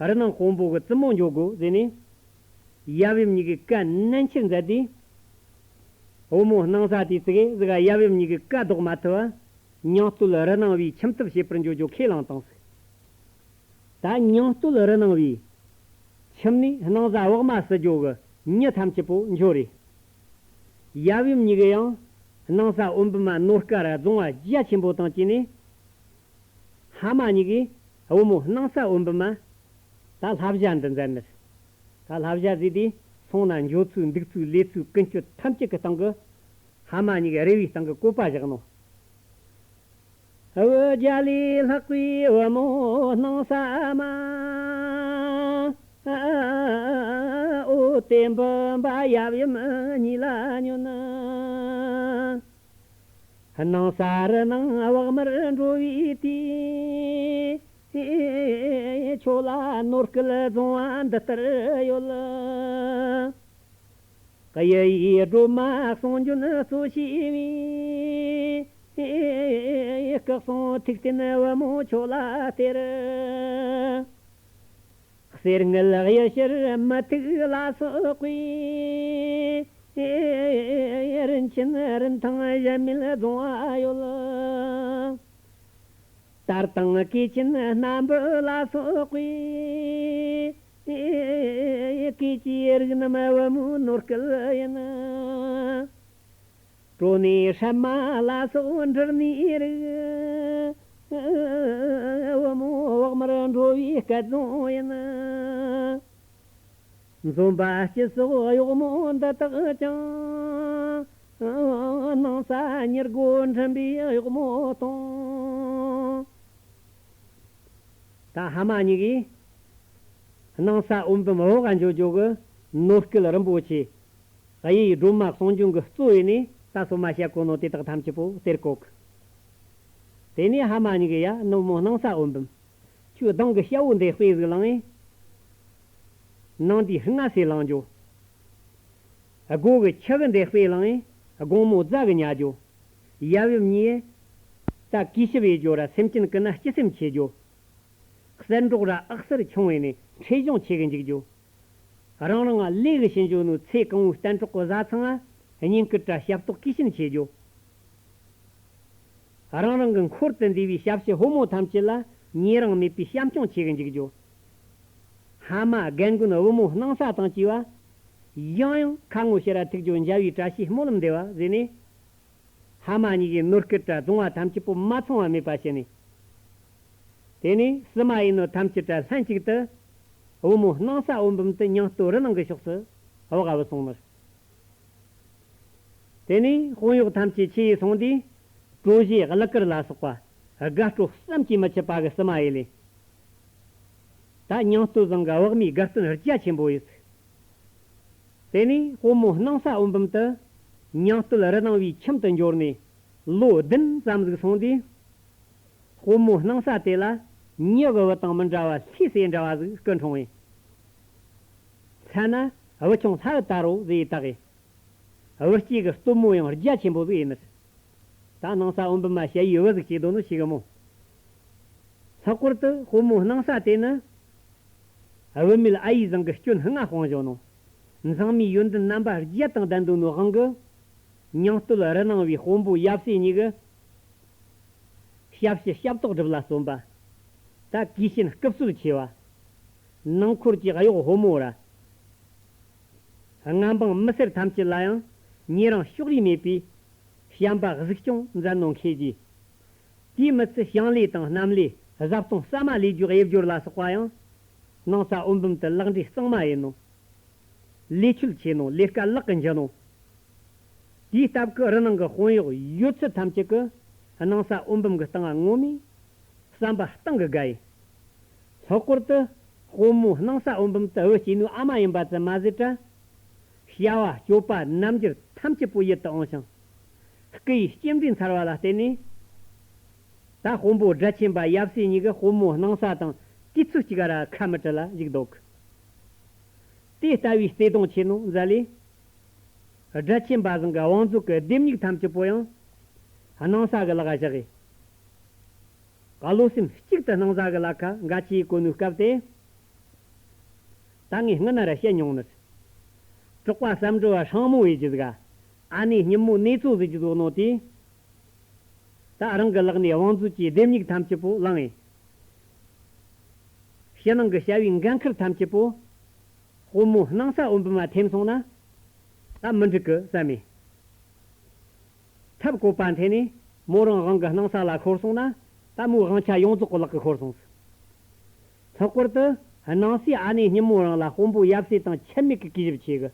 རུ་ནང་དཔོན་པོ་གིས་བཙུན་མོ་འགྱོ་དགོས་ཟེར་ནས། ཡབ་ཡུམ་གཉིས་ཀྱིས་བཀའ་ནན་ཆེར་མཛད་དུས། བུ་མོ་སྣང་ས་དེ་ཚིག་གེ་ཟིག་ག་ཡབ་ཡུམ་གཉིས་ཀྱི་བཀའ་ལྡོག་མ་ཐུབ་པ། ཉང་སྟོད་རུ་ནང་བའི་ཁྱིམ་ཐབ་བྱེད་པར་འགྱོ་རྒྱུ་ཁས་བླངས་བཏང་ཟིག། ད་ཉང་སྟོད་རུ་ནང་བའི་ཁྱིམ་ནས་སྣང་ས་འོག་མ་བསད་རྒྱུ་གི་མྱི་ཐམས་ཅད་པོ་འབྱོར་རེ། ཡབ་ཡུམ་གཉིས་ཀྱིས་ཡང་སྣང་ས་འོད་འབུམ་མ་ནོར་སྐལ་རྫོང་བ་རྒྱ་ཆེན་པོ་དང་བཅས་ནས། ཕ་མ་གཉིས་ཀྱིས་བུ་མོ་སྣང་ས་འོད་འབུམ་མ་ད་བསླབ་བྱ་འདི་མཛད་ནི། ད་བསླབ་བྱ་ཟེར་དུས་སོང་ན་འགྱོ་ཚུལ་འདུག་ཚུལ་ལས་ཚུལ་ཀུན་སྤྱོད་ཐམས་ཅད་ཀྱི་སྟེང་གི། ཕ་མ་གཉིས་ཀྱིས་རེ་བའི་སྟེང་གི་བཀོད་པ་བཞག་ནོ། བུ་བརྒྱ་ལས་ལྷག་པའི་བུ་མོ་སྣང་ས་མ། འོ་དེ་འབུམ་པ་ཡབ་ཡུམ་གཉིས་ལ་ཉོན། སྣང་ས་རུ་ནང་བག་མར་འགྲོ་བའི་དུས། ཁྱོད་ལ་ནོར་སྐལ་རྫོང་བ་འདི་ལྟར་ཡོད། གཡུ་ཡི་སྒྲོལ་མ་གསུང་རྒྱུན་གཙོ་བྱས་པའི། སྐུ་གསུང་ཐུགས་རྟེན་བུ་མོ་ཁྱོད་ལ་སྟེར། གསེར་དངུལ་གཡུ་བྱུར་མུ་ཏིག་ལ་སོགས་པའི། རིན་ཆེན་རིན་ཐང་གཞལ་མེད་རྫོང་བ་ཡོད། དར་དང་གོས་ཆེན་སྣ་འབུལ་ལ་སོགས་པའི། གོས་ཀྱི་རིགས་རྣམས་བུ་མོའི་ནོར་སྐལ་ཡིན། གྲོ་ནས་སྲན་མ་ལ་སོགས་འབྲུ་སྣའི་རིགས། བུ་མོ་བག་མར་འགྲོ་བའི་སྐལ་རྫོང་ཡིན། འཛོམས་པ་སྤྱི་སོགས་གཡོག་མོ་འདི་དག་ཀྱང་། སྣང་ས་ཉེར་དགུ་འགྲིམ་པའི་གཡོག་མོ་དང་། ད་ཕ་མ་གཉིས་ཀྱིས་སྣང་ས་འོད་འབུམ་འོག་ག་འགྱོ་རྒྱུ་གི་ནོར་སྐལ་རིན་པོ་ཆེ། གཡུ་ཡི་སྒྲོལ་མ་གསུང་རྒྱུན་གྱི་གཙོ་ཡིན་ནས་ད་སོ་མ་བཤད་གོ་ནོ་དེ་དག་ཐམས་ཅད་པོ་སྟེར་གོ་གི། དེ་ནས་ཕ་མ་གཉིས་ཀྱིས་ཡ་ནུ་མོ་སྣང་ས་འོད་འབུམ། ཁྱོད་གདོང་གི་ཞྭ་བོ་འདི་དཔེ་ཟིག་བླངས་ངས། ནང་དེའི་སྔ་སེ་བླངས་རྒྱུ། སྒོ་གི་ཁྱི་གི་འདི་དཔེ་བླངས་ངས་དགོང་མོ་རྫ་གི་ཉལ་རྒྱུ། ཡབ་ཡུམ་གཉིས། ད་གུས་ཞབས་ཡེ་རྒྱུ་ར་སེམས་ཅན་ཀུན་ན་སྤྱི་སེམས་ཆེ་རྒྱུ། གསེར་འབྲོག་ར་ཨག་གསར་ཆུང་བས་ནས་ཁྲེལ་གཞུང་ཆེ་གི་འཇུག་རྒྱུ། རང་རང་ལས་གི་ཕྱིན་བྱོན་ནོ་ཚེ་གང་བོའི་གཏན་གྲོགས་གི་བཟའ་ཚང་ང་བསྙེན་བཀུར་ར་ཞབས་ཏོག་གུས་ཕྱིན་ཆེ་རྒྱུ། རང་རང་གི་འཁོར་དུ་འདུས་པའི་ཞབས་ཕྱི་ཕོ་མོ་ཐམས་ཅད་ལ་ཉེ་རིང་མེད་པའི་བྱམས་སྐྱོང་བྱེད་གི་འཇུག་རྒྱུ། ཕ་མ་རྒན་རྒོན་བུ་མོ་སྣང་ས་དང་བཅས་པ། ཡང་ཡང་ཁ་ངོ་ཤེས་ར་ཐུག་རྒྱུ་མཇལ་བའི་བཀྲ་ཤིས་སྨོན་ལམ་འདེབས་པ་ཟེར་ནས། ཕ་མ་གཉིས་ཀྱི་ནོར་སྐལ་དྲ་རྫོང་བ་ཐམས་ཅད་པོ་མ་ཚང་བ་མེད་པ་བྱས་ནས། དེ་ནས་བསུ་མ་ཡིན་ནོ་ཐམས་ཅད་དྲ་ལྷན་ཅིག་ཏུ། བུ་མོ་སྣང་ས་འོད་འབུམ་དེ་ཉང་སྟོད་རི་ནང་གི་ཕྱོགས་སུ་འོག་ག་བུད་སོང་ནི། དེ་ནས་དཔོན་གཡོག་ཐམས་ཅད་ཆི་ཡེ་སོང་དུས། གྲོ་བཞེས་གླུ་གར་ལ་སོགས་པ་དགའ་སྤྲོ་བསམ་གྱིས་མི་ཁྱབ་པ་གི་བསུ་མ་ཡེ་ལས། ད་ཉང་སྟོད་ཟངས་གི་བག་མའི་དགའ་སྟོན་རྒྱ་ཆེན་པོ་ཡོད། དེ་ནས་དཔོན་མོ་སྣང་ས་འོད་འབུམ་དེ་ཉང་སྟོད་རི་ནང་བའི་ཁྱིམ་དུ་འབྱོར་ནས། ལོ་བདུན་ཙམ་ཟིག་སོང་དུས། དཔོན་མོ་སྣང་ས་དེ་ལ་མྱི་གི་བུ་དང་མི་འདྲ་བ་ལྷའི་སྲས་འདྲ་བ་ཟིག་སྐུ་འཁྲུངས་པས། མཚན་ན་བུ་ཆུང་ལྷ་བུ་དར་པོ་ཟེར་བཏགས་ཡས། བུ་སྐྱེས་ཀྱི་སྟོན་མོ་ཡང་རྒྱ་ཆེན་པོ་ཟིག་ཡིན་ནི། ད་སྣང་ས་འོད་འབུམ་མ་ཞ་ཡིས་བུ་ཟིག་སྐྱེས་དོ་ནི་ཤེས་གི་མོ། ལྷག་པར་དུ་དཔོན་མོ་སྣང་ས་དེ་ནི། བུད་མེད་ཨ་ཡེ་བཟང་གི་སྐྱོན་ལྔ་སྤངས་བཞག་ནོ། མཛངས་མའི་ཡོན་ཏན་རྣམ་པ་བརྒྱད་དང་ལྡན་འདུག་ནོ་དབང་གི། མྱང་སྟོད་རི་ནང་བའི་དཔོན་པོ་ཡབ་སྲས་གཉིས་ཀྱི། ཞབས་ཕྱི་ཞབས་ཏོག་སྒྲུབ་ལ་བརྩོན་པ། ད་གུས་ཤིང་སྐུ་བསོད་ཆེ་བ། ནང་འཁོར་གྱི་གཡོག་དཔོན་མོ་ར། མངའ་འབངས་མི་སེར་ཐམས་ཅད་ལ་ཡང་ཉེ་རིང་ཕྱོགས་རིས་མེད་པའི་བྱམས་པ་གཟིགས་སྐྱོང་མཛད་ནོ་མཁས་རྒྱུ། དེའི་མི་ཚད་ཞིང་ལས་དང་གནམ་ལས་བཟའ་བཏུང་ཟ་མ་ལས་རྒྱུ་དབྱེ་སྦྱོར་ལ་སོགས་པ་ཡང་། སྣང་ས་འོད་འབུམ་དུ་ལག་འབྲེལ་གཙང་མ་ཡིན་ནོ། ལས་ཆོད་ཆེ་ནོ། ལས་ཀ་ལག་གི་འཇུ་ནོ། དེའི་སྟབས་ཀྱིས་རི་ནང་གི་དཔོན་གཡོག་ཡོད་ཚད་ཐམས་ཅད་ཀྱིས་སྣང་ས་འོད་འབུམ་གྱི་སྟེང་ང་ངོ་མའི་བསམ་པ་གཏིང་གི་དགའ་ཡི། ལྷག་པར་དུ་དཔོན་མོ་སྣང་ས་འོད་འབུམ་དུ་བུ་སྐྱེས་ནོའི་ཨ་མ་ཡིན་པ་ཙམ་མ་ཟད་པར། བྱ་བ་སྤྱོད་པ་རྣམ་འགྱུར་ཐམས་ཅད་པོ་ཡིད་དུ་འོང་ཞིང་། སྐུ་ཡི་སྐྱེ་འབྲས་མཚར་བ་ལ་བརྟེན་ནས། ད་དཔོན་པོ་སྒྲ་ཆེན་པ་ཡབ་སྲས་གཉིས་ཀྱིས་དཔོན་མོ་སྣང་ས་དང་དུས་ཚོད་གཅིག་ར་ཁ་མི་བྲལ་ལ་བཞུགས་འདུག། དེ་ལྟ་བུའི་བརྩེ་དུང་ཆེ་ནོ་མཛད་ལས། སྒྲ་ཆེན་པ་བཟང་གི་བང་མཛོད་ཀྱི་ལྡེམ་མིག་ཐམས་ཅད་པོ་ཡང་སྣང་ས་གི་ལག་ག་བཞག་གི། བློ་སེམས་གཅིག་ཏུ་སྣང་ས་གི་ལག་ཁ་འགའ་ཅིག་བཀོད་ནུས་སྐབས་དེ། ད་ངས་སྔ་ན་ར་བཤད་མྱོང་ནི། གྲགས་པ་བསམ་འགྲུབ་བ་སྲིང་མོ་ཡིན་གྱི་ཟིག། ཨ་ནེ་སྙིན་མོ་ནེ་ཙོ་ཟེར་གྱི་ཟིག་ནོ་དེ། ད་རང་གི་ལག་ནས་བང་མཛོད་ཀྱི་ལྡེམ་མིག་ཐམས་ཅད་པོ་བླངས་ཡིན། ཕྱི་ནང་གི་བྱ་བའི་འགན་ཁུར་ཐམས་ཅད་པོ། དཔོན་མོ་སྣང་ས་འོད་འབུམ་མ་འཐེན་སོང་ན། ད་མི་འགྲིག་གི་བསམ་མེད། ཐབས་བཀོད་པ་འཐེན་ནས་མོ་རང་དབང་གི་སྣང་ས་ལ་ཤོར་སོང་ན། ད་མོའི་དབང་ཆ་ཡོངས་རྫོགས་ཀྱི་ལག་གི་ཤོར་སོང་། ལྷག་པར་དུ་སྣང་སའི་ཨ་ནེ་སྙིན་མོ་རང་ལ་དཔོན་པོ་ཡབ་སྲས་དང་ཁྱད་མེད་ཀྱི་གུས་ཞབས་ཆེ་གི།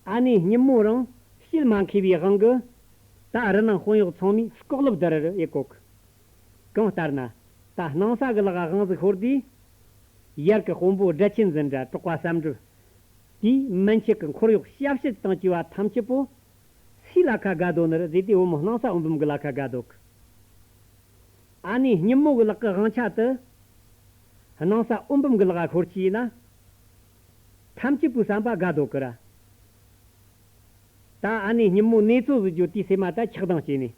ཨ་ནེ་སྙིན་མོ་རང་བཤད་མ་མཁས་པའི་དབང་གིས། ད་རི་ནང་དཔོན་གཡོག་ཚང་མས་ལྐོག་ལབ་བརྡར་རེ་ཡེ་གོ་གི། གང་ལྟར་ན། ད་སྣང་ས་གི་ལག་དབང་ཟིག་ཤོར་དུས། ཡར་གི་དཔོན་པོ་སྒྲ་ཆེན་འཛིན་གྲྭ་གྲགས་པ་བསམ་འགྲུབ། དེའི་མན་ཆད་ཀྱི་འཁོར་གཡོག་ཞབས་ཕྱི་དང་བཅས་པ་ཐམས་ཅད་པོ། སུའི་ལ་ཁ་དགའ་དོ་ནི་རེད་ཟེར་དུས་བུ་མོ་སྣང་ས་འོད་འབུམ་གི་ལ་ཁ་དགའ་དོ་གི། ཨ་ནེ་སྙིན་མོ་གི་ལག་གི་དབང་ཆ་དེ། སྣང་ས་འོད་འབུམ་གི་ལག་ཁ་ཤོར་ཆི་ཡིན་ན། ཐམས་ཅད་པོའི་བསམ་པ་དགའ་དོ་གི་ར། ད་ཨ་ནེ་སྙིན་མོ་ནེ་ཙོ་ཟེར་རྒྱུ་དེའི་སེམས་མ་ད་ཆགས་སྡང་སྐྱེས་ནས།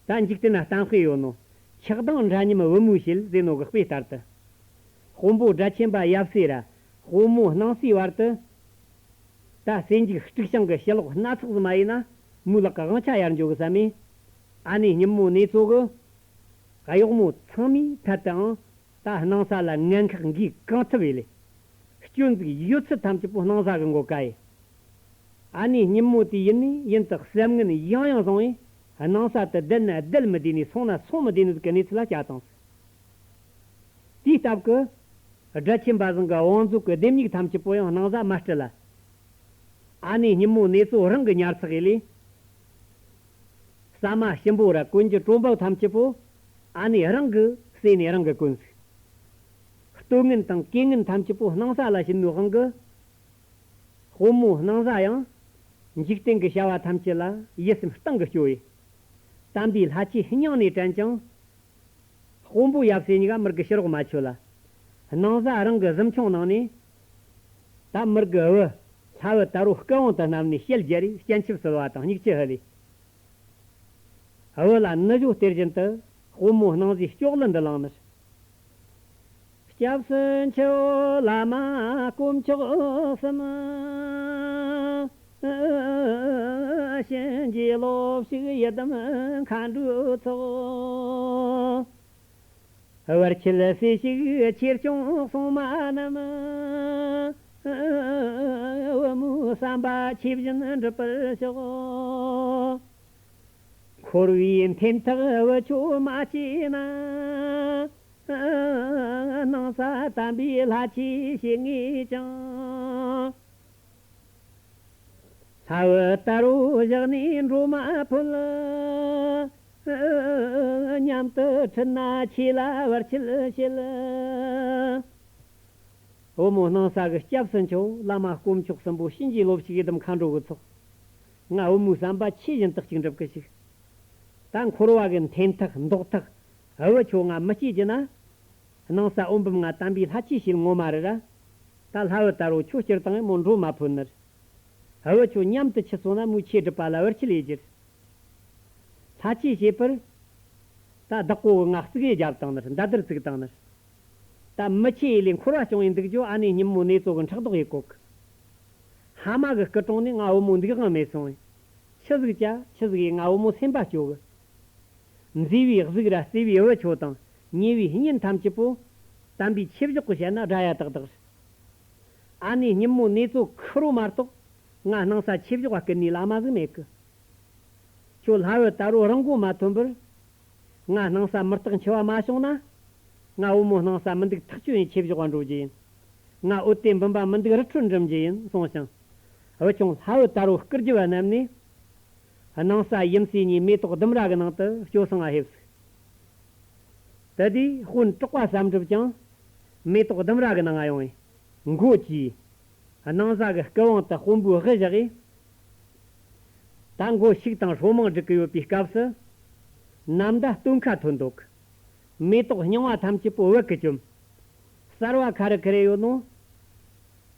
ད་འཇིག་རྟེན་ན་གཏམ་དཔེ་ཡོད་ནོ། ཆགས་སྡང་འདྲ་མཉམ་བུ་མོའི་ཞལ་ཟེར་ནོ་གི་དཔེ་ལྟར་དུ། དཔོན་པོ་སྒྲ་ཆེན་པ་ཡབ་སྲས་ར། དཔོན་མོ་སྣང་སའི་བར་དུ། ད་ཟས་འཇུག་དཀྲུག་ཤིང་གི་ཕྱི་ལོགས་སྣ་ཚོགས་ཟིག་མ་ཡིན་ན། མོའི་ལག་གི་དབང་ཆ་ཡར་འཇོག་གི་བསམ་མེད། ཨ་ནེ་སྙིན་མོ་ནེ་ཙོ་གི། གཡོག་མོ་ཚང་མའི་ཐད་དུའང་། ད་སྣང་ས་ལ་ངན་ཁག་འགེལ་གང་ཐུབ་ཡེ་ལས། སྐྱོན་འཛུགས་ཡོད་ཚད་ཐམས་ཅད་པོ་སྣང་ས་གི་མགོ་ཀ་ཡེ། ཨ་ནེ་སྙིན་མོ་དེ་ཡིན་ནས་ཡིན་དུ་གསབ་ངན་ཡང་ཡང་བཟུང་བས། སྣང་ས་དེ་བསྡད་ན་བསྡད་མི་བདེ་ནས་སོང་ན་སོང་མི་བདེ་ནི་ཟིག་གི་གནས་ཚུལ་ལ་བསྐྱལ་བཏང་། དེའི་སྟབས་ཀྱིས། སྒྲ་ཆེན་པ་བཟང་གི་བང་མཛོད་ཀྱི་ལྡེམ་མིག་ཐམས་ཅད་པོ་ཡང་སྣང་ས་མ་སྤྲུལ་ལ། ཨ་ནེ་སྙིན་མོ་ནེ་ཙོ་རང་གི་ཉར་ཚགས་ཡེ་ལས། ཟ་མ་ཞིམ་པོ་ར་གོན་རྒྱུ་བྲོ་འབབ་ཐམས་ཅད་པོ་ཨ་ནེ་རང་གི་ཟས་ནས་རང་གི་གོན་ཟིག། ལྟོ་ངན་དང་གོས་ངན་ཐམས་ཅད་པོ་སྣང་ས་ལ་བྱིན་ནོ་དབང་གིས། དཔོན་མོ་སྣང་ས་ཡང་། འཇིག་རྟེན་གྱི་བྱ་བ་ཐམས་ཅད་ལ་ཡིད་སེམས་གཏིང་གི་སྐྱོ་ཡི། དམ་པའི་ལྷ་ཆོས་སྙིང་ནས་དྲན་ཅིང་། དཔོན་པོ་ཡབ་སྲས་གཉིས་ཀ་མི་དགེ་ཕྱི་རོགས་མ་ཆོད་ལ། སྣང་ས་རང་གི་གཟིམ་ཆུང་ནང་ནས། ད་མི་དགེ་བུ། ལྷ་བུ་དར་པོ་སྐུ་དབང་དུ་བསྣམས་ནས་ཞལ་རྒྱ་རེ་སྤྱན་ཆབ་གསོལ་བ་དང་སྙིང་རྗེ་ཧི་ལས། བུ་ལ་ནུ་ཞོ་སྟེར་བཞིན་དུ་དཔོན་མོ་སྣང་སའི་ལྕོག་ལུ་འདི་བླངས་ནས། སྐྱབས་སུ་མཆིའོ་བླ་མ་དཀོན་མཆོག་གསུམ། གཤིན་རྗེ་སློབ་ཞུགས་ཡི་དམ་མཁའ་འགྲོའི་ཚོགས། བར་ཆད་སེལ་ཞིང་ཆེར་སྐྱོང་སྲུང་མ་རྣམས། བུ་མོའི་བསམ་པ་ཆོས་བཞིན་འགྲུབ་པར་ཤོག། འཁོར་བའི་འཐེན་ཐག་བུ་ཁྱོད་མ་བཅད་ན། སྣང་ས་དམ་པའི་ལྷ་ཆོས་བྱེད་ངེས་ཀྱང་། ལྷ་བུ་དར་པོ་བཞག་ནས་འགྲོ་མ་ཕོད། སྙམ་དུ་ཁྲིད་ན་ཆོས་ལ་བར་ཆད་བྱེད། བུ་མོ་སྣང་ས་གི་སྐྱབས་སུ་མཆིའོ་བླ་མ་དཀོན་མཆོག་གསུམ་པོ་གཤིན་རྗེ་སློབ་ཞུགས་ཡི་དམ་མཁའ་འགྲོ་གི་ཚོགས། ང་བུ་མོའི་བསམ་པ་ཆོས་བཞིན་དུ་གཅིག་འགྲུབ་གི་ཞིག། ད་འཁོར་བ་གི་འཐེན་ཐག་འདོགས་ཐག་འུ་ཆོ་ང་མི་སྐྱེ་རྒྱུ་ན། སྣང་ས་འོད་འབུམ་ང་དམ་པའི་ལྷ་ཆོས་བྱེད་ངོ་མ་རེད་ར། ད་ལྷ་བུ་དར་བོ་ཁྱོད་སྤྱིར་བཏང་མོ་འགྲོ་མ་ཕོད་ནི་རེད། འུ་ཆོ་མཉམ་དུ་ཁྱི་སོང་ན་མོའི་ཆོས་སྒྲུབ་པ་ལ་བར་ཆད་ལས་རྒྱུ་རེད། ལྷ་ཆོས་བྱེད་པར། ད་བདག་པོ་གི་ང་གཙུག་ཡེ་རྒྱབ་བཏང་ནི་རེད། མདའ་དར་བཙུགས་བཏང་ནི་རེད། ད་མི་ཆེ་ཡེ་ལས་འཁོར་བ་སྐྱོང་ཡེ་འདུག་རྒྱུ། ཨ་ནེ་སྙིན་མོ་ནེ་ཙོ་གི་ཕྲག་དོག་ཡེ་གོ་གི། ཕ་མ་གི་སྐུ་དྲུང་ནས་ང་བུ་མོ་འདུག་དབང་མེད་སོང་བས། ཆི་ཟིག་བྱ་ཆི་ཟིག་ཡེ་ང་བུ་མོ་སེམས་པ་སྐྱོ་གི། མཛེས་པའི་གཟུགས་ར་བརྩེ་བའི་བུ་ཆོ་དང་ཉེ་བའི་གཉེན་ཐམས་ཅད་པོ། དམ་པའི་ཆོས་གཞོགས་ཀྱིས་བཤད་ན་དགྲ་ཡ་དག་དག་རེད། ཨ་ནེ་སྙིན་མོ་ནེ་ཙོ་ཁུ་རོ་མ་གཏོགས། ང་སྣང་ས་ཆོས་གཞོགས་བ་སྐུ་ནི་བླ་མ་ཟིག་མེད་གི། ཁྱོད་ལྷ་བུ་དར་བོ་རང་མགོ་མ་ཐོན་པར། ང་སྣང་ས་མི་རྟག་འཆི་བ་མ་བྱུང་ན། ང་བུ་མོ་སྣང་ས་མི་འདུག་ཐག་ཆོད་ཡིན་ཆོས་གཞོགས་བ་འགྲོ་རྒྱུ་ཡིན། ང་འོད་དེ་འབུམ་པ་མི་འདུག་རི་ཁྲོད་འགྲིམ་རྒྱུ་ཡིན་གསུངས་ཤིང་། བུ་ཆུང་ལྷ་བུ་དར་བོ་སྐུར་རྒྱུ་བ་རྣམས་ནས། སྣང་ས་ཡུམ་སྲས་གཉིས་མེ་ཏོག་ལྡུམ་ར་གི་ནང་དུ་སྐྱོ་སང་ང་ཕེབས་སོ། དེ་དུས་དཔོན་གྲགས་པ་བསམ་གྲུབ་ཀྱང་། མེ་ཏོག་ལྡུམ་ར་གི་ནང་ང་ཡོང་བས། མགོ་གིས། སྣང་ས་གི་སྐུ་དབང་དུ་དཔོན་པོའི་དབུ་བཞག་གིས། ད་མགོ་ཤུགས་དང་ཧྲོ་མང་སྒྲིག་གི་ཡོད་པའི་སྐབས་སུ། ནམ་ཟླ་སྟོན་ཁ་ཐོན་འདུག་མེ་ཏོག་རྙིང་བ་ཐམས་ཅད་པོ་བད་ཀྱིས་བཅོམ། གསར་བ་ཁ་རི་ཁ་རེ་ཡོད་ནོ།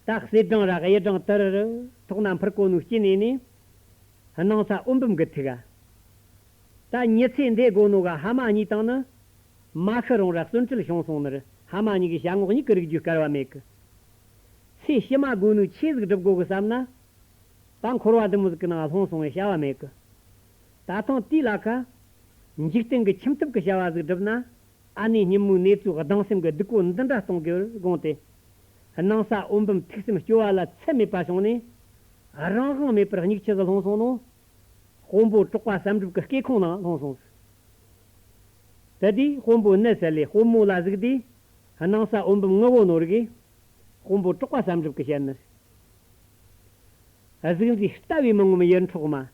ད་གསེར་སྦྲང་ར་གཡུ་སྦྲང་དུ་རུ་རུ་ཐོག་ན་འཕུར་གོ་ནོ་སྐྱེ་གནས་ནས། སྣང་ས་འོད་འབུམ་གི་ཐུག་ག་ད་ཉི་ཚེ་འདས་དགོ་ནོ་ག་ཕ་མ་གཉིས་དང་ནི། མ་ཤི་རུང་ར་གསོན་བྲལ་བྱུང་སོང་ནི་རེད། ཕ་མ་གཉིས་ཀྱི་བྱ་ངོགས་གཉིས་ཀྱི་རིག་རྒྱུ་སྐལ་བ་མེད་གི། ཚེ་ཕྱི་མ་དགོ་ནོ་ཆོས་ཟིག་སྒྲུབ་དགོ་གི་བསམ་ན། ད་འཁོར་བ་འདི་མོ་ཟིག་གི་ནང་ལྷུང་སོང་བའི་བྱ་བ་མེད་གི། ད་ཐེངས་དེའི་ལ་ཁ། འཇིག་རྟེན་གྱི་ཁྱིམ་ཐབ་ཀྱི་བྱ་བ་ཟིག་སྒྲུབ་ན། ཨ་ནེ་སྙིན་མོའི་ནེ་ཙོའི་སྡང་སེམས་ཀྱི་སྡིག་པོ་འདི་འདྲ་གཏོང་དགོས་པར་དགོངས་ཏེ། སྣང་ས་འོད་འབུམ་ཐུགས་སེམས་སྐྱོ་བ་ལ་ཚད་མེད་པ་བྱུང་ནས། རང་དབང་མེད་པར་སྙིགས་ཆུ་ཟིག་ལྷུང་སོང་ནོ། དཔོན་པོ་གྲགས་པ་བསམ་གྲུབ་ཀྱི་སྐེ་ཁུང་ནང་ལྷུང་སོང་ཟིག་དེ་དུས་དཔོན་པོ་ནད་སད་ལས་དཔོན་མོ་ལ་གཟིགས་དུས། སྣང་ས་འོད་འབུམ་ངུ་གོ་ནོ་རིགས། དཔོན་པོ་གྲགས་པ་བསམ་གྲུབ་ཀྱིས་བཤད་ནི། གཟུགས་མཛེས་ལྟ་བས་མི་ངོམས་ཡིད་འཕྲོག་མ།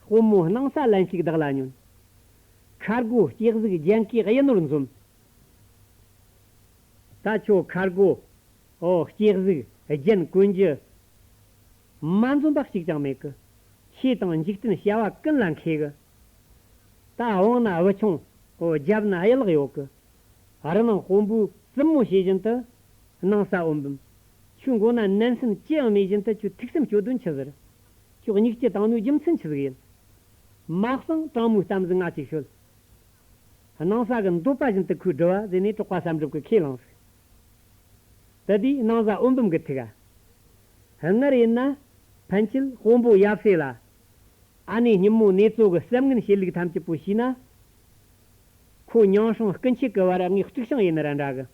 དཔོན་མོ་སྣང་ས་ལན་ཞིག་བདག་ལ་ཉོན། ཁ་སྒོ་ལྕགས་གཟུགས་རྒྱན་གོས་གཡུ་ནོར་འཛོམས། ད་ཁྱོད་ཁ་སྒོ། ཨོ་ལྕགས་གཟུགས་རྒྱན་གོན་རྒྱུ། མ་འཛོམས་པ་གཅིག་ཀྱང་མེད་གི། ཆོས་དང་འཇིག་རྟེན་བྱ་བ་ཀུན་ལ་མཁས་གི། ད་དབང་ན་བུ་ཆུང་། ཨོ་རྒྱབ་ན་གཡུ་ལག་ཡོད་གི། རི་ནང་དཔོན་པོའི་བཙུན་མོ་བྱེད་བཞིན་དུ། སྣང་ས་འོད་འབུམ། ཁྱོའི་མགོ་ན་ནན་སེམས་ཅི་ཡང་མེད་བཞིན་དུ་ཁྱོད་ཐུགས་སེམས་སྐྱོ་དོན་ཆི་ཟིག་རེད། ཁྱོད་སྙིགས་སྐྱི་བཏང་ནོའི་རྒྱུ་མཚན་ཆི་ཟིག་ཡིན། མ་གསང་དྲང་མོའི་གཏམ་ཟིག་ང་ཅིག་ཤོད། སྣང་ས་གི་འདོད་པ་བཞིན་དུ་ཁོས་སྒྲུབ་པ་ཟེར་ནས་གྲགས་པ་བསམ་གྲུབ་ཀྱིས་ཁས་བླངས་སོ། དེ་དུས་སྣང་ས་འོད་འབུམ་གྱི་ཐུགས་ཀ། སྔར་ཡིན་ན། ཕན་ཆད་དཔོན་པོ་ཡབ་སྲས་ལ། ཨ་ནེ་སྙིན་མོ་ནེ་ཙོ་གི་གསབ་ངན་བྱེད་ལུགས་ཐམས་ཅད་པོ་ཤེས་ན། ཁོ་མྱང་སྲིང་སྐུ་མཆེད་ཀྱི་བར་ངས་དཀྲུག་ཤིང་ཡིན་ན་ར་འདྲ་གི།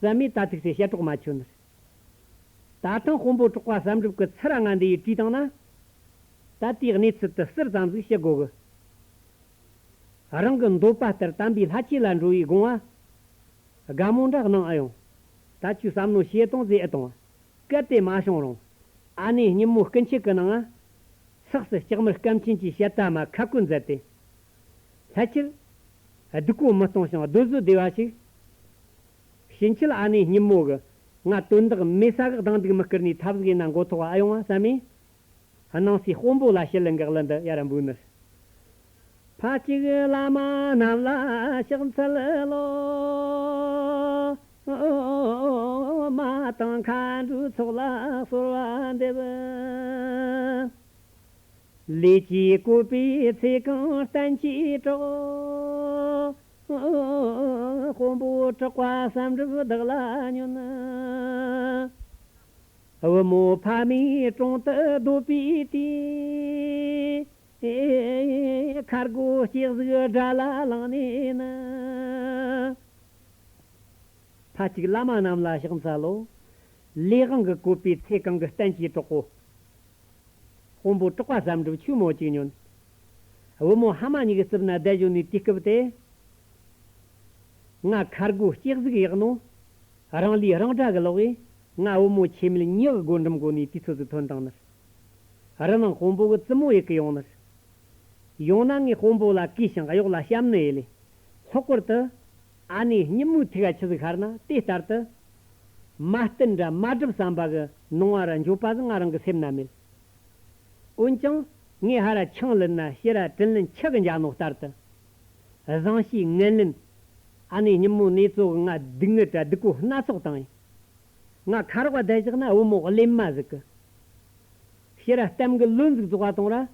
བསམ་མེད་ད་ཐུག་སའི་བཤད་གྲོགས་མ་ཆོད་ནི། ད་ཐེངས་དཔོན་པོ་གྲགས་པ་བསམ་གྲུབ་ཀྱི་ཚུར་ང་འདི་ཡི་བྲིས་བཏང་ན། ད་དེའི་གནས་ཚུལ་དུ་ཟུར་ཙམ་ཟིག་བཤད་དགོ་གི། རང་གི་འདོད་པ་ལྟར་དམ་པའི་ལྷ་ཆོས་ལ་འགྲོ་བའི་དགོངས་པ། དགའ་མོ་འདྲ་གནང་ཨ་ཡོང་། ད་ཁྱོས་བསམ་མནོ་བྱེད་དང་ཟེར་ཨེ་གཏོང་བ། གལ་ཏེ་མ་བྱུང་རུང་། ཨ་ནེ་སྙིན་མོ་སྐུ་མཆེད་ཀྱི་ནང་ང་། སགས་སུ་ལྕགས་མར་སྐམ་ཆེན་གྱི་ཞལ་ཏ་མ་ཁ་བཀོད་མཛད་དེ། ལྷ་ཆོས། སྡིག་གོ་མི་གཏོང་ཞིང་གདོད་བཟོད་བདེ་བ་ཞིག་ཕྱིན་ཆད་ཨ་ནེ་སྙིན་མོ་གི། ང་དོན་དག་མེད་ས་གི་སྡང་སྡིག་མི་བསྐུར་ནས་ཐབས་ཟིག་ཡིན་ན་མགོ་ཐོག་ཨ་ཡོང་བ་བསམ་མེད། སྣང་སའི་དཔོན་པོ་ལ་ཞུ་ལན་འགག་ལན་འདི་ཡར་འབུལ་ནི། ཕ་གཅིག་བླ་མ་རྣམས་ལ་ཕྱག་འཚལ་ལོ། མ་དང་མཁའ་འགྲོའི་ཚོགས་ལ་གསོལ་བ་འདེབས། ལས་ཀྱིས་བསྐོས་པའི་ཚེ་གང་བསྟན་བཅོས་གྲོགས། དཔོན་པོ་གྲགས་པ་བསམ་གྲུབ་བདག་ལ་ཉོན། བུ་མོ་ཕ་མའི་དྲུང་དུ་སྡོད་པའི་དུས། ཁ་སྒོ་ལྕགས་གཟུགས་དགྲ་ལ་བླངས་ནས་ནི། ཕ་གཅིག་བླ་མ་རྣམས་ལ་ཕྱག་འཚལ་ལོ། ལས་དབང་གིས་བསྐོས་པའི་ཚེ་གང་གི་བསྟན་བཅོས་གྲོགས་པོ། དཔོན་པོ་གྲགས་པ་བསམ་གྲུབ་ཁྱོས་མོ་གཅིག་ཉོན། བུ་མོ་ཕ་མ་གཉིས་ཀྱི་རྩིབ་ན་བསྡད་ཡོད་ནི་དུས་སྐབས་དེ། ང་ཁ་སྒོ་ལྕགས་གཟུགས་གཡག་ནོ། རང་ལས་རང་དགྲ་གི་ལོག་གིས་ང་བུ་མོ་ཆེ་མེད་གཉིས་ཀྱི་སྒོ་འགྲམ་སྒོ་ནས་དུས་ཚོད་ཟིག་ཐོན་བཏང་ནི། རི་ནང་དཔོན་པོ་གི་བཙུན་མོ་ཡི་གེ་ཡོང་ནི། ཡོང་ན་ངས་དཔོན་པོ་ལ་གུས་ཤིང་གཡོག་ལ་བཤམས་ནི་ཡེ་ལས། ལྷག་པར་དུ། ཨ་ནེ་སྙིན་མོའི་ཐུགས་ཀ་ཆི་ཟིག་ཤར་ན་དེ་ལྟར་དུ། མ་བསྟུན་ར་མ་བསྒྲུབས་བསམ་པ་གི་ནོངས་པ་ར་འགྱོད་པ་ཟིག་ང་རང་གི་སེམས་ན་མེད། འོན་ཀྱང་ངས་ཧ་ར་ཆང་ལུད་ན་ཕྱི་ར་དྲིན་ལན་ཆི་གི་འཇལ་ནོ་ལྟར་དུ། བཟང་ཞེས་ངན་ལེན། ཨ་ནེ་སྙིན་མོ་ནེ་ཙོ་གིས་ང་སྡུག་བསྔལ་དྲ་སྡུག་གོ་སྣ་ཚོགས་བཏང་ཡིན། ང་ཁ་རོག་བསྡད་བཞག་ན་བུ་མོ་གླེན་མ་ཟིག་གི། ཕྱི་ར་གཏམ་གི་ལོན་ཟིག་རྫོགས་པ་གཏོང་ར།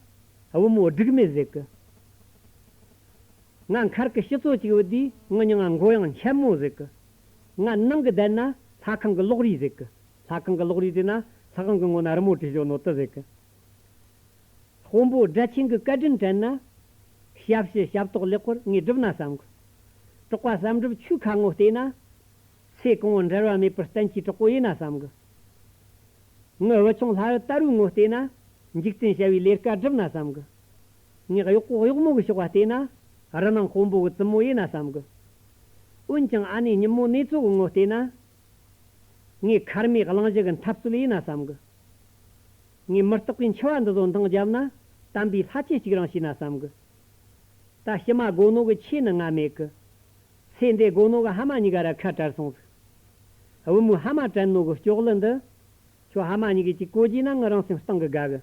བུ་མོ་སྒྲིག་མེད་ཟིག་གི། ང་མཁར་གི་ཕྱི་ཚོ་གཅིག་བུད་དུས་ངི་མྱིང་ང་མགོ་ཡང་མཆན་མོ་ཟིག་གི། ང་ནང་གི་བསྡད་ན་ལྷ་ཁང་གི་ལོག་རིས་ཟིག་གི། ལྷ་ཁང་གི་ལོག་རིས་དེ་ན་ལྷ་ཁང་གི་ངོ་ན་རི་མོ་བྲིས་བཞག་ནོ་དེ་ཟིག་གི། དཔོན་པོ་སྒྲ་ཆེན་གི་བཀའ་དྲིན་དྲན་ན། ཞབས་ཕྱི་ཞབས་ཏོག་ལེགས་པར་ངས་བསྒྲུབས་ན་བསམ་གི། གྲོགས་པ་བསམ་གྲུབ་ཆོས་ཁ་ངོ་བལྟས་ན། ཚེ་གང་བོ་འབྲལ་བ་མེད་པར་བསྟན་གྱི་གྲོགས་པོ་ཡིན་ན་བསམ་གི། ངི་བུ་ཆུང་ལྷ་རི་དར་བུའི་ངོ་བལྟས་ན། འཇིག་རྟེན་བྱ་བའི་ལས་ཀ་བསྒྲུབས་ན་བསམ་གི། ངས་གཡོག་པོ་གཡོག་མོ་གི་ཕྱོགས་བལྟས་ན། རི་ནང་དཔོན་པོ་གི་བཙུན་མོ་ཡིན་ན་བསམ་གི། འོན་ཀྱང་ཨ་ནེ་སྙིན་མོ་ནེ་ཙོ་གི་ངོ་བལྟས་ན། ངས་མཁར་མའི་གླིང་བཞི་གི་འཐབ་རྩོད་ཡིན་ན་བསམ་གི། ངས་མི་རྟག་པའི་འཆི་བ་འདི་ཚོ་འདང་བརྒྱབ་ན་དམ་པའི་ལྷ་ཆོས་གཅིག་རང་བྱས་ན་བསམ་གི། ད་ཕྱི་མ་དགོ་ནོ་གི་ཆོས་ནི་ང་མེད་གི། ཚེ་འདས་དགོ་ནོ་གི་ཕ་མ་གཉིས་ཀ་ར་ཁ་བྲལ་སོང་ཟིག། བུ་མོའི་ཕ་མ་དྲན་ནོ་གི་སྐྱོ་གླུ་འདི། ཁྱོད་ཕ་མ་གཉིས་ཀས་ཅིག་གོ་རྒྱུ་ན་ངི་རང་སེམས་གཏིང་གི་དགའ་གི།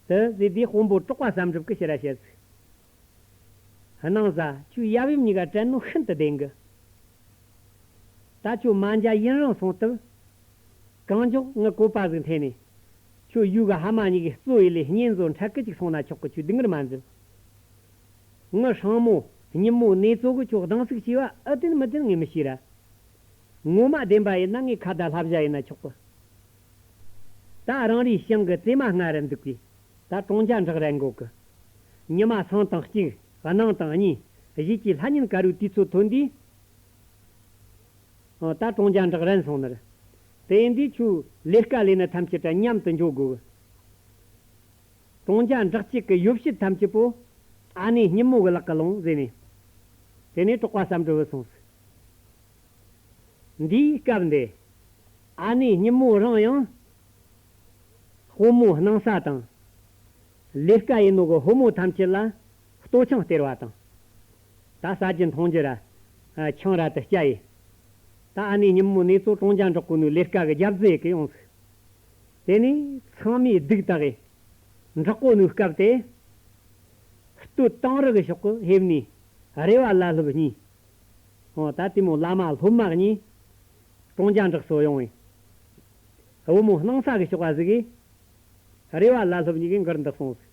དེ་ཟེར་དུས་དཔོན་པོ་གྲོགས་པ་བསམ་གྲུབ་ཀྱིས་ཕྱིར་ར་བཤད་ཟིག། སྣང་ས་ཁྱོད་ཡབ་ཡུམ་གཉིས་ཀ་དྲན་ནོ་ཤིན་ཏུ་བདེན་གི། ད་ཁྱོད་མ་འཇའ་ཡུན་རིང་སོང་སྟབས། གང་མགྱོགས་ངི་བཀོད་པ་ཟིག་འཐེན་ནས། ཁྱོད་ཡུལ་གི་ཕ་མ་གཉིས་ཀྱི་གཙོ་ཡི་ལས་གཉེན་བཟོ་འཕྲལ་གི་ཅིག་སོང་ན་ཆོག་གི། ཁྱོད་སྡུག་བསྔལ་མ་འཛིན། ངི་སྲིང་མོ་སྙིན་མོ་ནེ་ཙོ་གིས་ཁྱོད་སྡང་ཟུག་བྱས་པ་ཨེ་བདེན་མི་བདེན་ངས་མི་ཤེས་ར། ངོ་མ་བདེན་པ་ཡིན་ན་ངས་ཁ་བརྡ་བསླབ་བྱ་ཡིན་ན་ཆོག་གི། ད་རང་རེའི་ཞིང་གི་བཙས་མ་སྔ་རུ་འདུག་གི། ད་གྲོང་རྒྱ་འབྲོག་རན་དགོ་གི། ཉི་མ་སང་དང་གཅིག། གནངས་དང་གཉིས། གཞེས་ཀྱི་ལྷ་ཉིན་དཀར་པོའི་དུས་ཚོད་ཐོན་དུས། ཨ། ད་གྲོང་རྒྱ་འབྲོག་རན་སོང་ནི་རེད། དེ་ཡིན་དུས་ཁྱོད་ལས་ཀ་ལས་ནི་ཐམས་ཅད་དྲ་མཉམ་དུ་འཇོག་དགོས་གི། གྲོང་རྒྱ་འབྲོག་གཅིག་གི་ཡོ་བྱད་ཐམས་ཅད་པོ་ཨ་ནེ་སྙིན་མོ་གི་ལག་གི་ལོངས་ཟེར་ནས། དེ་ནས་གྲོགས་པ་བསམ་གྲུབ་བུད་སོང་ཟིག། འདིའི་སྐབས་འདི་ཨ་ནེ་སྙིན་མོ་རང་ཡང་དཔོན་མོ་སྣང་ས་དང་། ལས་ཀ་ཡིན་ནོ་གི་ཕོ་མོ་ཐམས་ཅད་ལ་ལྟོ་ཆང་སྟེར་བ་དང་། ད་ཟ་རྒྱུ་འཐུང་རྒྱུ་ར་ཆང་ར་དེ་སྐྱ་ཡི། ད་ཨ་ནེ་སྙིན་མོ་ནེ་ཙོ་གྲོང་རྒྱ་འབྲོག་གོ་ནོའི་ལས་ཀ་གི་རྒྱབ་རྫི་ཡི་གི་ཡོང་ཟིག། དེ་ནས་ཚང་མས་སྡུག་དག་གི་འབྲོག་གོ་ནོའི་སྐབས་དེ། སྟོད་དང་རི་གི་ཕྱོགས་གི་ཧེབ་ནས་རེ་བ་ལ་སློབ་གཉིས། ཨོ། ད་དེ་མོ་བླ་མ་སློབ་མ་གཉིས་གྲོང་རྒྱ་འབྲོག་སོ་ཡོང་བས། བུ་མོ་སྣང་ས་གི་ཕྱོགས་པ་ཟིག་གིས་རེ་བ་ལ་སློབ་གཉིས་ཀྱིས་མགུར་འདི་གསུངས་ཟིག།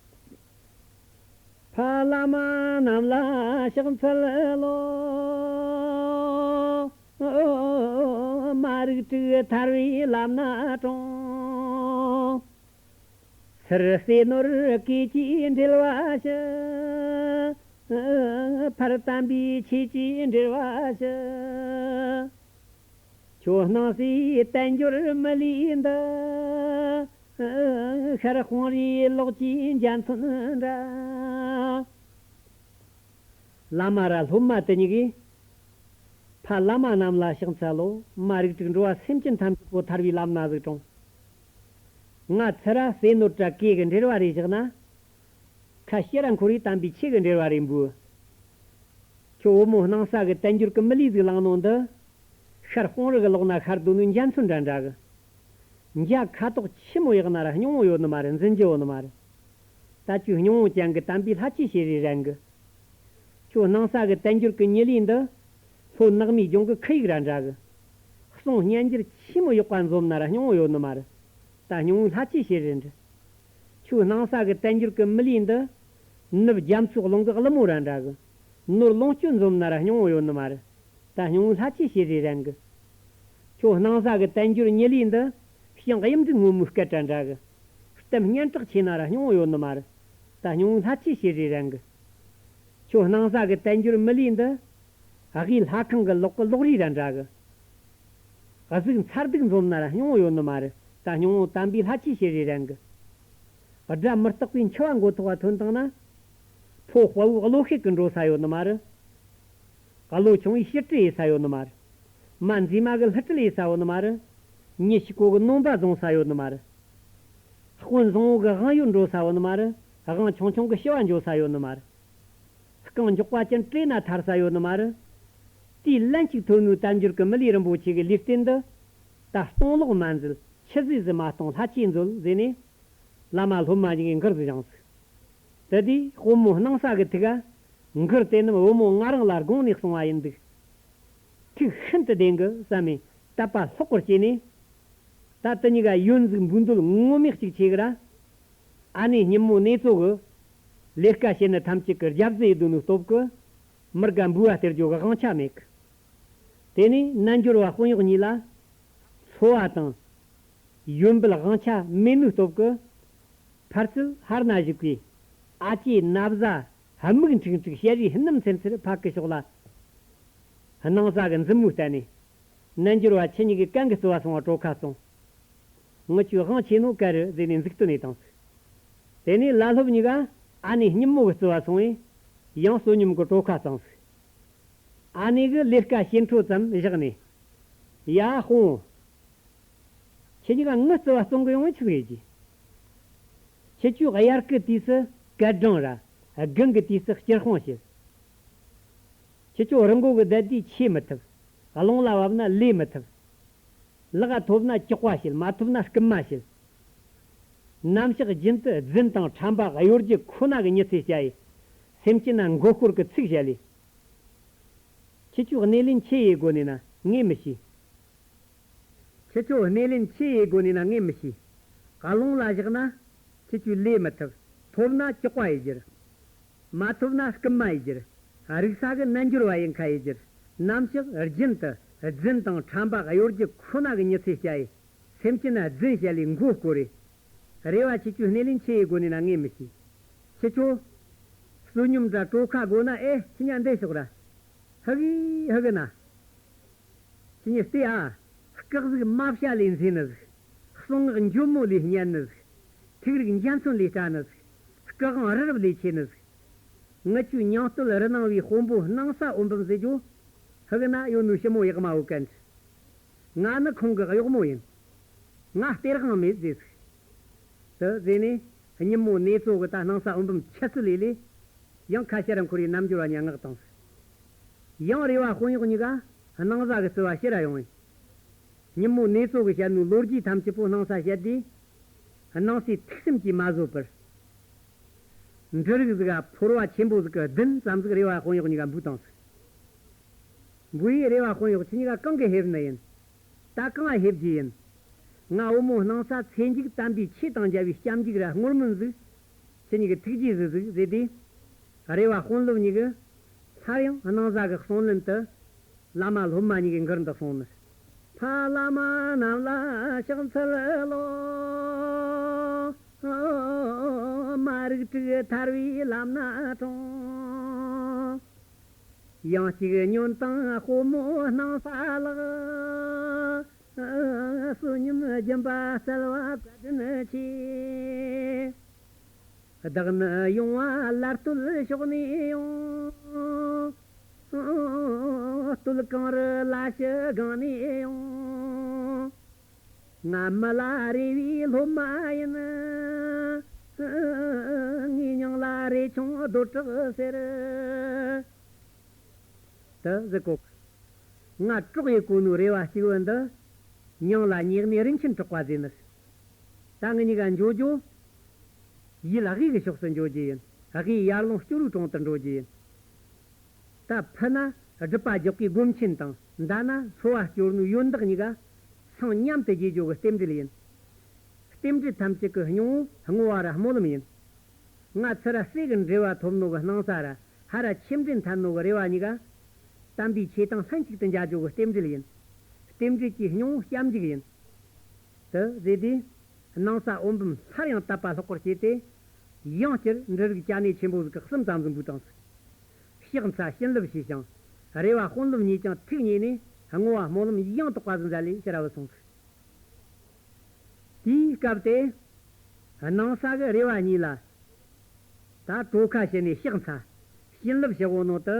ཕ་བླ་མ་རྣམས་ལ་ཕྱག་འཚལ་ལོ། མ་རིག་དྲུག་ཐར་བའི་ལམ་སྣ་དྲོངས། ཚུར་ཟས་ནོར་གོས་ཀྱིས་འབྲེལ་བ་ཞི། ཕར་དམ་པའི་ཆོས་ཀྱིས་འབྲེལ་བ་ཞི། ཁྱོད་སྣང་སའི་དལ་འབྱོར་མི་ལུས་འདི། ཤར་དཔུང་རིའི་ལོགས་ཀྱི་འཇའ་ཚོན་འདྲ། བླ་མ་ར་སློབ་མ་དེ་གཉིས་ཀས། ཕ་བླ་མ་རྣམས་ལ་ཕྱག་འཚལ་ལོ། མ་རིག་དྲུག་འགྲོ་བ་སེམས་ཅན་ཐམས་ཅད་པོ་ཐར་བའི་ལམ་སྣ་ཟིག་དྲོངས། ང་ཚུར་ར་ཟས་ནོར་དྲ་གོས་གི་འབྲེལ་བ་རེ་བཞག་ན། ཁ་ཕྱིར་ར་འཁོར་བའི་དམ་པའི་ཆོས་གི་འབྲེལ་བ་རེ་འབུལ། ཁྱོད་བུ་མོ་སྣང་ས་གི་དལ་འབྱོར་གི་མི་ལུས་ཟིག་བླངས་ནོ་འདི། ཤར་དཔུང་རི་གི་ལོགས་ན་ཤར་སྡོད་ནོའི་འཇའ་ཚོན་འདྲ་འདྲ་གི། འཇའ་ཁ་དོག་ཆི་མོ་ཡག་ན་ར་སྙིང་བོ་ཡོད་ནི་མ་རེད། འཛིན་རྒྱུ་ཡོད་ནི་མ་རེད། ད་ཁྱོད་སྙིང་བོ་ཅན་གི་དམ་པའི་ལྷ་ཆོས་ཤེས་རེ་རན་གི། ཁྱོད་སྣང་ས་གི་དལ་འབྱོར་གི་མི་ལུས་འདི། ལྷོ་ནགས་མའི་ལྗོངས་གི་ཁུ་ཡིག་ར་འདྲ་གི། གསུང་སྙན་འགྱུར་ཆི་མོ་ཡག་པ་འཛོམས་ན་ར་སྙིང་བོ་ཡོད་ནི་མ་རེད། ད་སྙིང་བོའི་ལྷ་ཆོས་ཤེས་རེ་འདྲི། ཁྱོད་སྣང་ས་གི་དལ་འབྱོར་གི་མི་ལུས་འདི། ནུབ་རྒྱ་མཚོའི་ཀླུང་གི་ཀླུ་མོ་ར་འདྲ་གི། ནོར་ལོངས་སྤྱོད་འཛོམས་ན་ར་སྙིང་བོ་ཡོད་ནི་མ་རེད། ད་སྙིང་བོའི་ལྷ་ཆོས་ཤེས་རེ་རན་གི། ཁྱོད་སྣང་ས་གི་དལ་འབྱོར་མི་ལུས་འདི། ཞིང་གཡུ་འབྲུག་སྔོན་མོའི་སྐད་སྒྲ་འདྲ་གི། གཏམ་སྙན་གྲགས་ཆེ་ན་ར་སྙིང་བོ་ཡོད་ནི་མ་རེད། ད་སྙིང་བོའི་ལྷ་ཆོས་ཤེས་རེ་རན་གི། ཁྱོད་སྣང་ས་གི་དལ་འབྱོར་མི་ལུས་འདི། དབུས་ལྷ་ཁང་གི་ལོགས་གི་ལོག་རིས་ར་འདྲ་གི། གཟུགས་མཚར་སྡུག་འཛོམས་ན་ར་སྙིང་བོ་ཡོད་ནི་མ་རེད། ད་སྙིང་བོ་དམ་པའི་ལྷ་ཆོས་ཤེས་རེ་རན་གི། དགྲ་མི་རྟག་པའི་འཆི་བ་མགོ་ཐོག་བ་ཐོན་བཏང་ན། ཕོ་དཔའ་བོའི་བློ་ཤེད་ཀྱི་འགྲོ་ས་ཡོད་ནི་མ་རེད། བློ་ཆུང་བའི་ཞི་བྲལ་ཡེ་ས་ཡོད་ནི་མ་རེད། མ་མཛེས་མ་གི་ལྷུ་སྤྲུལ་ཡེ་ས་ཡོད་ནི་མ་རེད། མྱི་ཞིག་གོ་གི་ནོམ་པ་བཟུང་ས་ཡོད་ནི་མ་རེད། དཔོན་བཟང་བོ་གི་དབང་ཡོད་འགྲོ་ས་ཡོད་ནི་མ་རེད། དབང་ཆུང་ཆུང་གི་ཞི་བ་འགྱོ་ས་ཡོད་ནི་མ་རེད། རྐང་མགྱོགས་པ་ཅན་བྲོས་ན་ཐར་ས་ཡོད་ནི་མ་རེད། དུས་ལན་གཅིག་ཐོན་ནོའི་དལ་འབྱོར་གྱི་མི་ལུས་རིན་པོ་ཆེ་གི་ལུས་རྟེན་འདི། ད་སྟོང་ལོག་མ་མཛོད། ཆུད་ཟོས་སུ་མ་གཏོང་ལྷ་ཆོས་མཛོད་ཟེར་ནས། བླ་མ་སློབ་མ་གཉིས་ཀྱིས་མགུར་ཟིག་བཞེངས་སོ། དེ་དུས་དཔོན་མོ་སྣང་ས་གི་ཐུགས་ཀ། མགུར་དེ་རྣམས་བུ་མོ་ང་རང་ལ་དགོངས་ནས་གསུངས་པ་ཡིན་འདུག་ཐུགས་ཤིན་ཏུ་བདེན་གི་བསམ་མེ་དད་པ་ལྷག་པར་སྐྱེས་ནས། ད་དེ་གཉིས་ཀ་ཡོད་འཛུགས་འབུལ་འདོད་ངོ་མས་གཅིག་ཆེ་གི་ར། ཨ་ནེ་སྙིད་མོ་ནེ་ཙོ་གི་ལས་ཀ་བྱེད་ནི་ཐམས་ཅད་ཀྱི་རྒྱབ་ཟེ་ཡི་དོན་ནི་སྟོབས་ཀྱི་མི་དགའ་འབུལ་བ་སྟེར་རྒྱུ་གི་དབང་ཆ་མེད་གི། དེ་ནས་རྣལ་འབྱོར་བ་དཔོན་གཡོག་གཉིས་ལ་འཚོ་བ་དང་ཡོན་འབུལ་དབང་ཆ་མེད་ནི་སྟོབས་ཀྱི་ཕར་ཚུར་ཧར་ན་བཞུགས་པའི་ཨ་ཅེ་ན་བཟའ་མིག་འཁྲིག་འཁྲིག་བཤད་རེས་སྣུམ་སེམས་སེར་ཕ་གི་ཕྱོགས་ལ་སྣང་ས་གི་མཛུབ་མོ་བསྟན་ནས། རྣལ་འབྱོར་བ་ཁྱེད་གཉིས་ཀྱི་གན་གི་རྩི་བ་སོང་བ་གྲོ་ཁ་བཙོང་། ངི་ཆོའི་དབང་ཆེ་ནོ་ག་རུ་ཟེར་ནས་འཛུགས་སྟོན་ནས་བཏང་ཟིག་དེ་ནས་ལ་ལྷོབ་གཉིས་ཀ་ཨ་ནེ་སྙིད་མོ་གི་རྩི་བ་སོང་བས་ཡང་བསོད་སྙོམས་ཀྱི་གྲོ་ཁ་བཙོང་ཟིག་ཨ་ནེ་གི་ལས་ཀ་བྱེད་འཕྲོ་ཙམ་བཞག་ནས། ཡ་དཔོན། ཁྱེད་གཉིས་ཀ་ངི་རྩི་བ་བཙོང་གི་ཡོང་བས་ཆི་ཟིག་ཡེད་རྒྱུ། ཁྱེད་ཆོས་དབྱར་གི་དུས་སུ་སྐར་གྲངས་ར། དགུན་གི་དུས་སུ་སྤྱིར་བཏང་བྱེད། ཁྱེད་ཆོ་རི་མགོ་གི་རྡལ་དུས་ཆས་མི་ཐུབ། རླུང་ལ་བབས་ན་ལས་མི་ཐུབ། ལག་ཐོབ་ན་ལྕགས་པ་བྱེད། མ་ཐོབ་ན་རྐུན་མ་བྱེད། ནམ་ཞག་རྒྱུན་དུ་རྫུན་དང་ཁྲམ་པ་གཡོ་སྒྱུ་ཁོ་ན་གི་ཉི་ཚེ་བསྐྱལ་ཡི། སེམས་ཅན་ན་མགོ་སྐོར་གི་ཚིག་བཤད་ལས། ཁྱེད་ཆོས་སྣེ་ལེན་ཆི་ཡེད་དགོ་ནི་ན་ངས་མི་ཤེས། ཁྱེད་ཆོ་སྣེ་ལེན་ཆི་ཡེད་དགོ་ནི་ན་ངས་མི་ཤེས། རླུང་ལ་བཞག་ན་ཁྱེད་ཆོས་ལས་མི་ཐུབ། ཐོབ་ན་ལྕགས་པ་ཡི་རྒྱུར། མ་ཐོབ་ན་རྐུན་མ་ཡི་རྒྱུར། རིག་ས་གི་རྣལ་འབྱོར་བ་ཡིན་ཁ་ཡི་རྒྱུར། ནམ་ཞག་རྒྱུན་དུ་རྫུན་དང་ཁྲམ་པ་གཡོ་སྒྱུ་ཁོ་ན་གི་ཉི་ཚེ་བསྐྱལ་ཡི། སེམས་ཅན་ན་རྫུན་བཤད་ལས་མགོ་སྐོར་རེ། རེ་བ་ཁྱེད་ཆོས་སྣེ་ལེན་ཆི་ཡེད་དགོ་ནི་ན་ངས་མི་ཤེས། ཁྱེད་ཆོ། བསོད་སྙོམས་འདྲ་གྲོ་ཁ་དགོ་ན་ཨེ་ཁྱེད་ཉ་འདི་ཤོག་ར། ཧ་གི་ཧ་གི་ན། ཁྱེད་གཉིས་ལྟོས་ཨ། སྐག་གཟུགས་མ་བྱ་ལས་མཛེས་ནི་ཟིག་གསང་སྔགས་འཇོལ་མོ་ལས་སྙན་ནི་ཟིག་ཐུགས་རིག་འཇའ་ཚོན་ལས་སྲ་ནི་ཟིག་སྐུ་དབང་རི་རབ་ལས་ཆེ་ནི་ཟིག་ངི་ཆོའི་མྱང་སྟོད་རི་ནང་བའི་དཔོན་པོ་སྣང་ས་འོད་འབུམ་ཟེར་རྒྱུ། ཧི་གི་ན་ཡོད་ནོ་ཞི་མོ་ཡག་མ་བོ་གན་ང་ནི་ཁོང་གི་གཡོག་མོ་ཡིན། ང་གཏེར་དབང་མེད་ཟེར་ཟིག་དེ་ཟེར་ནས་སྙིན་མོ་ནེ་ཙོ་གི་ད་སྣང་ས་འོད་འབུམ་ཆུ་ཚོད་ལས་ལས། ཡང་ཁ་ཤས་ར་འཁོར་བའི་རྣལ་འབྱོར་བ་ཉ་ངག་དང་། ཡང་རེ་བ་དཔོན་གཡོག་གཉིས་ཀ་སྣང་ས་གི་རྩི་བ་ཕྱིར་ར་ཡོང་བས། སྙིན་མོ་ནེ་ཙོ་གི་བཤད་ནོ་ལོ་རྒྱུས་ཐམས་ཅད་པོ་སྣང་ས་བཤད་དུས། སྣང་སའི་ཐུགས་སེམས་ཀྱིས་མ་བཟོད་པར། འབྲུ་རིགས་ཟིག་ག་ཕོར་བ་ཆེན་པོ་ཟིག་གི་བདུན་ཙམ་ཟིག་རེ་བ་དཔོན་གཡོག་གཉིས་ཀ་འབུལ་བཏང་ཟིག་འབུལ་ཡས་རེ་བ་དཔོན་གཡོག་ཁྱེད་གཉིས་ཀ་གང་གི་ཕེབས་ནི་ཡིན། ད་གང་ང་ཕེབས་རྒྱུ་ཡིན། ང་བུ་མོ་སྣང་ས་ཚེ་མཇུག་དམ་པའི་ཆོས་དང་མཇལ་བའི་སྐྱབས་འཇུག་ར་སྔོར་སྨོན་ཟིག་ཁྱེད་གཉིས་ཀྱི་ཐུགས་རྗེས་གཟིགས་གཟིགས་ཟེར་དུས། རེ་བ་དཔོན་སློབ་གཉིས་ཀྱིས་སླར་ཡང་སྣང་ས་གི་གསུང་ལན་དུ། བླ་མ་སློབ་མ་གཉིས་ཀྱི་མགུར་འདི་གསུངས་ནས། ཕ་བླ་མ་རྣམས་ལ་ཕྱག་འཚལ་ལོ། མ་རིག་དྲུག་ཐར་བའི་ལམ་སྣ་དྲོངས། ཡང་གཅིག་ཉོན་དང་དཔོན་མོ་སྣང་ས་ལགས། བསོད་སྙོམས་སྦྱིན་པ་སྩལ་བ་བཀའ་དྲིན་ཆེ། བདག་ནི་ཡོང་བ་ལ་སྟོད་ཕྱོགས་ནས་ཡོང་། སྟོད་གངས་རི་ལ་ཕྱི་སྒང་ནས་ཡོང་། ང་མི་ལ་རས་པའི་སློབ་མ་ཡིན། ངའི་མྱིང་ལ་རས་ཆུང་རྡོ་གྲགས་ཟེར། དེ་ཟེར་གོ། ང་གྲོགས་ཡེ་གོ་ནོ་རེ་བ་གཅིག་བུ་འདི། མྱིང་ལ་ཉེ་གནས་རིན་ཆེན་གྲགས་པ་ཟེར་ནི། ད་ངེད་གཉིས་ཀ་འགྱོ་རྒྱུ། ཡུལ་དབུས་ཀྱི་ཕྱོགས་སུ་འགྱོ་རྒྱུ་ཡིན། དབུས་ཡར་ཀླུང་སྐྱོ་རུའི་གྲོང་དུ་འགྲོ་རྒྱུ་ཡིན། ད་ཕུ་ན་སྒྲུབ་པ་རྒྱག་གི་སྒོམ་ཆེན་དང་མདའ་ན་འཚོ་བ་སྐྱོར་ནོ་ཡོན་བདག་གཉིས་ཀ་སང་མཉམ་དུ་བརྗེ་རྒྱུ་གི་རྟེན་འབྲེལ་ཡིན། རྟེན་འབྲེལ་ཐམས་ཅད་ཀྱི་སྙིང་བོ་བསྔོ་བ་ར་སྨོན་ལམ་ཡིན། ང་ཚུར་ར་སྲས་ཀྱི་འབྲེལ་བ་ཐོབ་ནོ་གི་སྣང་ས་ར་ཧ་ར་ཆེམ་འདྲེན་ཐལ་ནོ་གི་རེ་བ་གཉིས་ཀ་དམ་པའི་ཆོས་དང་ལྷན་ཅིག་ཏུ་འཇའ་འཇོག་གི་རྟེན་འབྲེལ་ཡིན། རྟེན་འབྲེལ་གྱི་སྙིང་བོ་སྐྱབས་འཇུག་ཡིན། དེ་ཟེར་དུས། སྣང་ས་འོད་འབུམ་སླར་ཡང་དད་པ་ལྷག་པར་སྐྱེས་ཏེ། ཡང་བསྐྱར་འབྲུ་རིགས་གྱ་ནས་ཆེན་པོ་ཟིག་གི་གསུམ་ཙམ་ཟིག་འབུལ་བཏང་ཟིག་ཕྱག་འཚལ་བྱིན་རླབས་ཞུས་ཤིང་། རེ་བ་དཔོན་སློབ་གཉིས་ཀྱང་ཐུགས་མཉེས་ནས་བསྔོ་བ་སྨོན་ལམ་ཡང་དག་པ་ཟིག་མཛད་ལས་ཕྱིར་ར་བུད་སོང་ཟིག་དེའི་སྐབས་དེ། སྣང་ས་གི་རེ་བ་གཉིས་ལ། ད་གྲོ་ཁ་བྱིན་ནས་ཕྱག་འཚལ། བྱིན་རླབས་ཞུ་གོ་ནོ་དེ་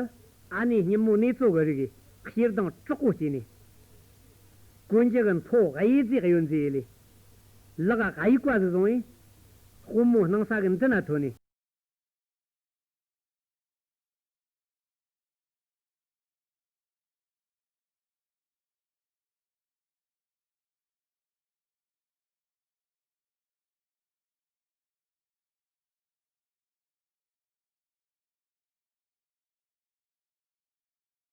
ཨ་ནེ་སྙིན་མོ་ནེ་ཙོ་གི་རིགས་ཞེ་སྡང་དྲག་པོ་སྐྱེས་ནས། གོན་རྒྱུ་གི་མཐོ་གཡས་རྫས་གཡོན་རྫས་ཡེ་ལས། ལག་གཡུག་པ་ཟིག་བཟུང་བས། དཔོན་མོ་སྣང་ས་གི་མདུན་ན་ཐོན་ནས་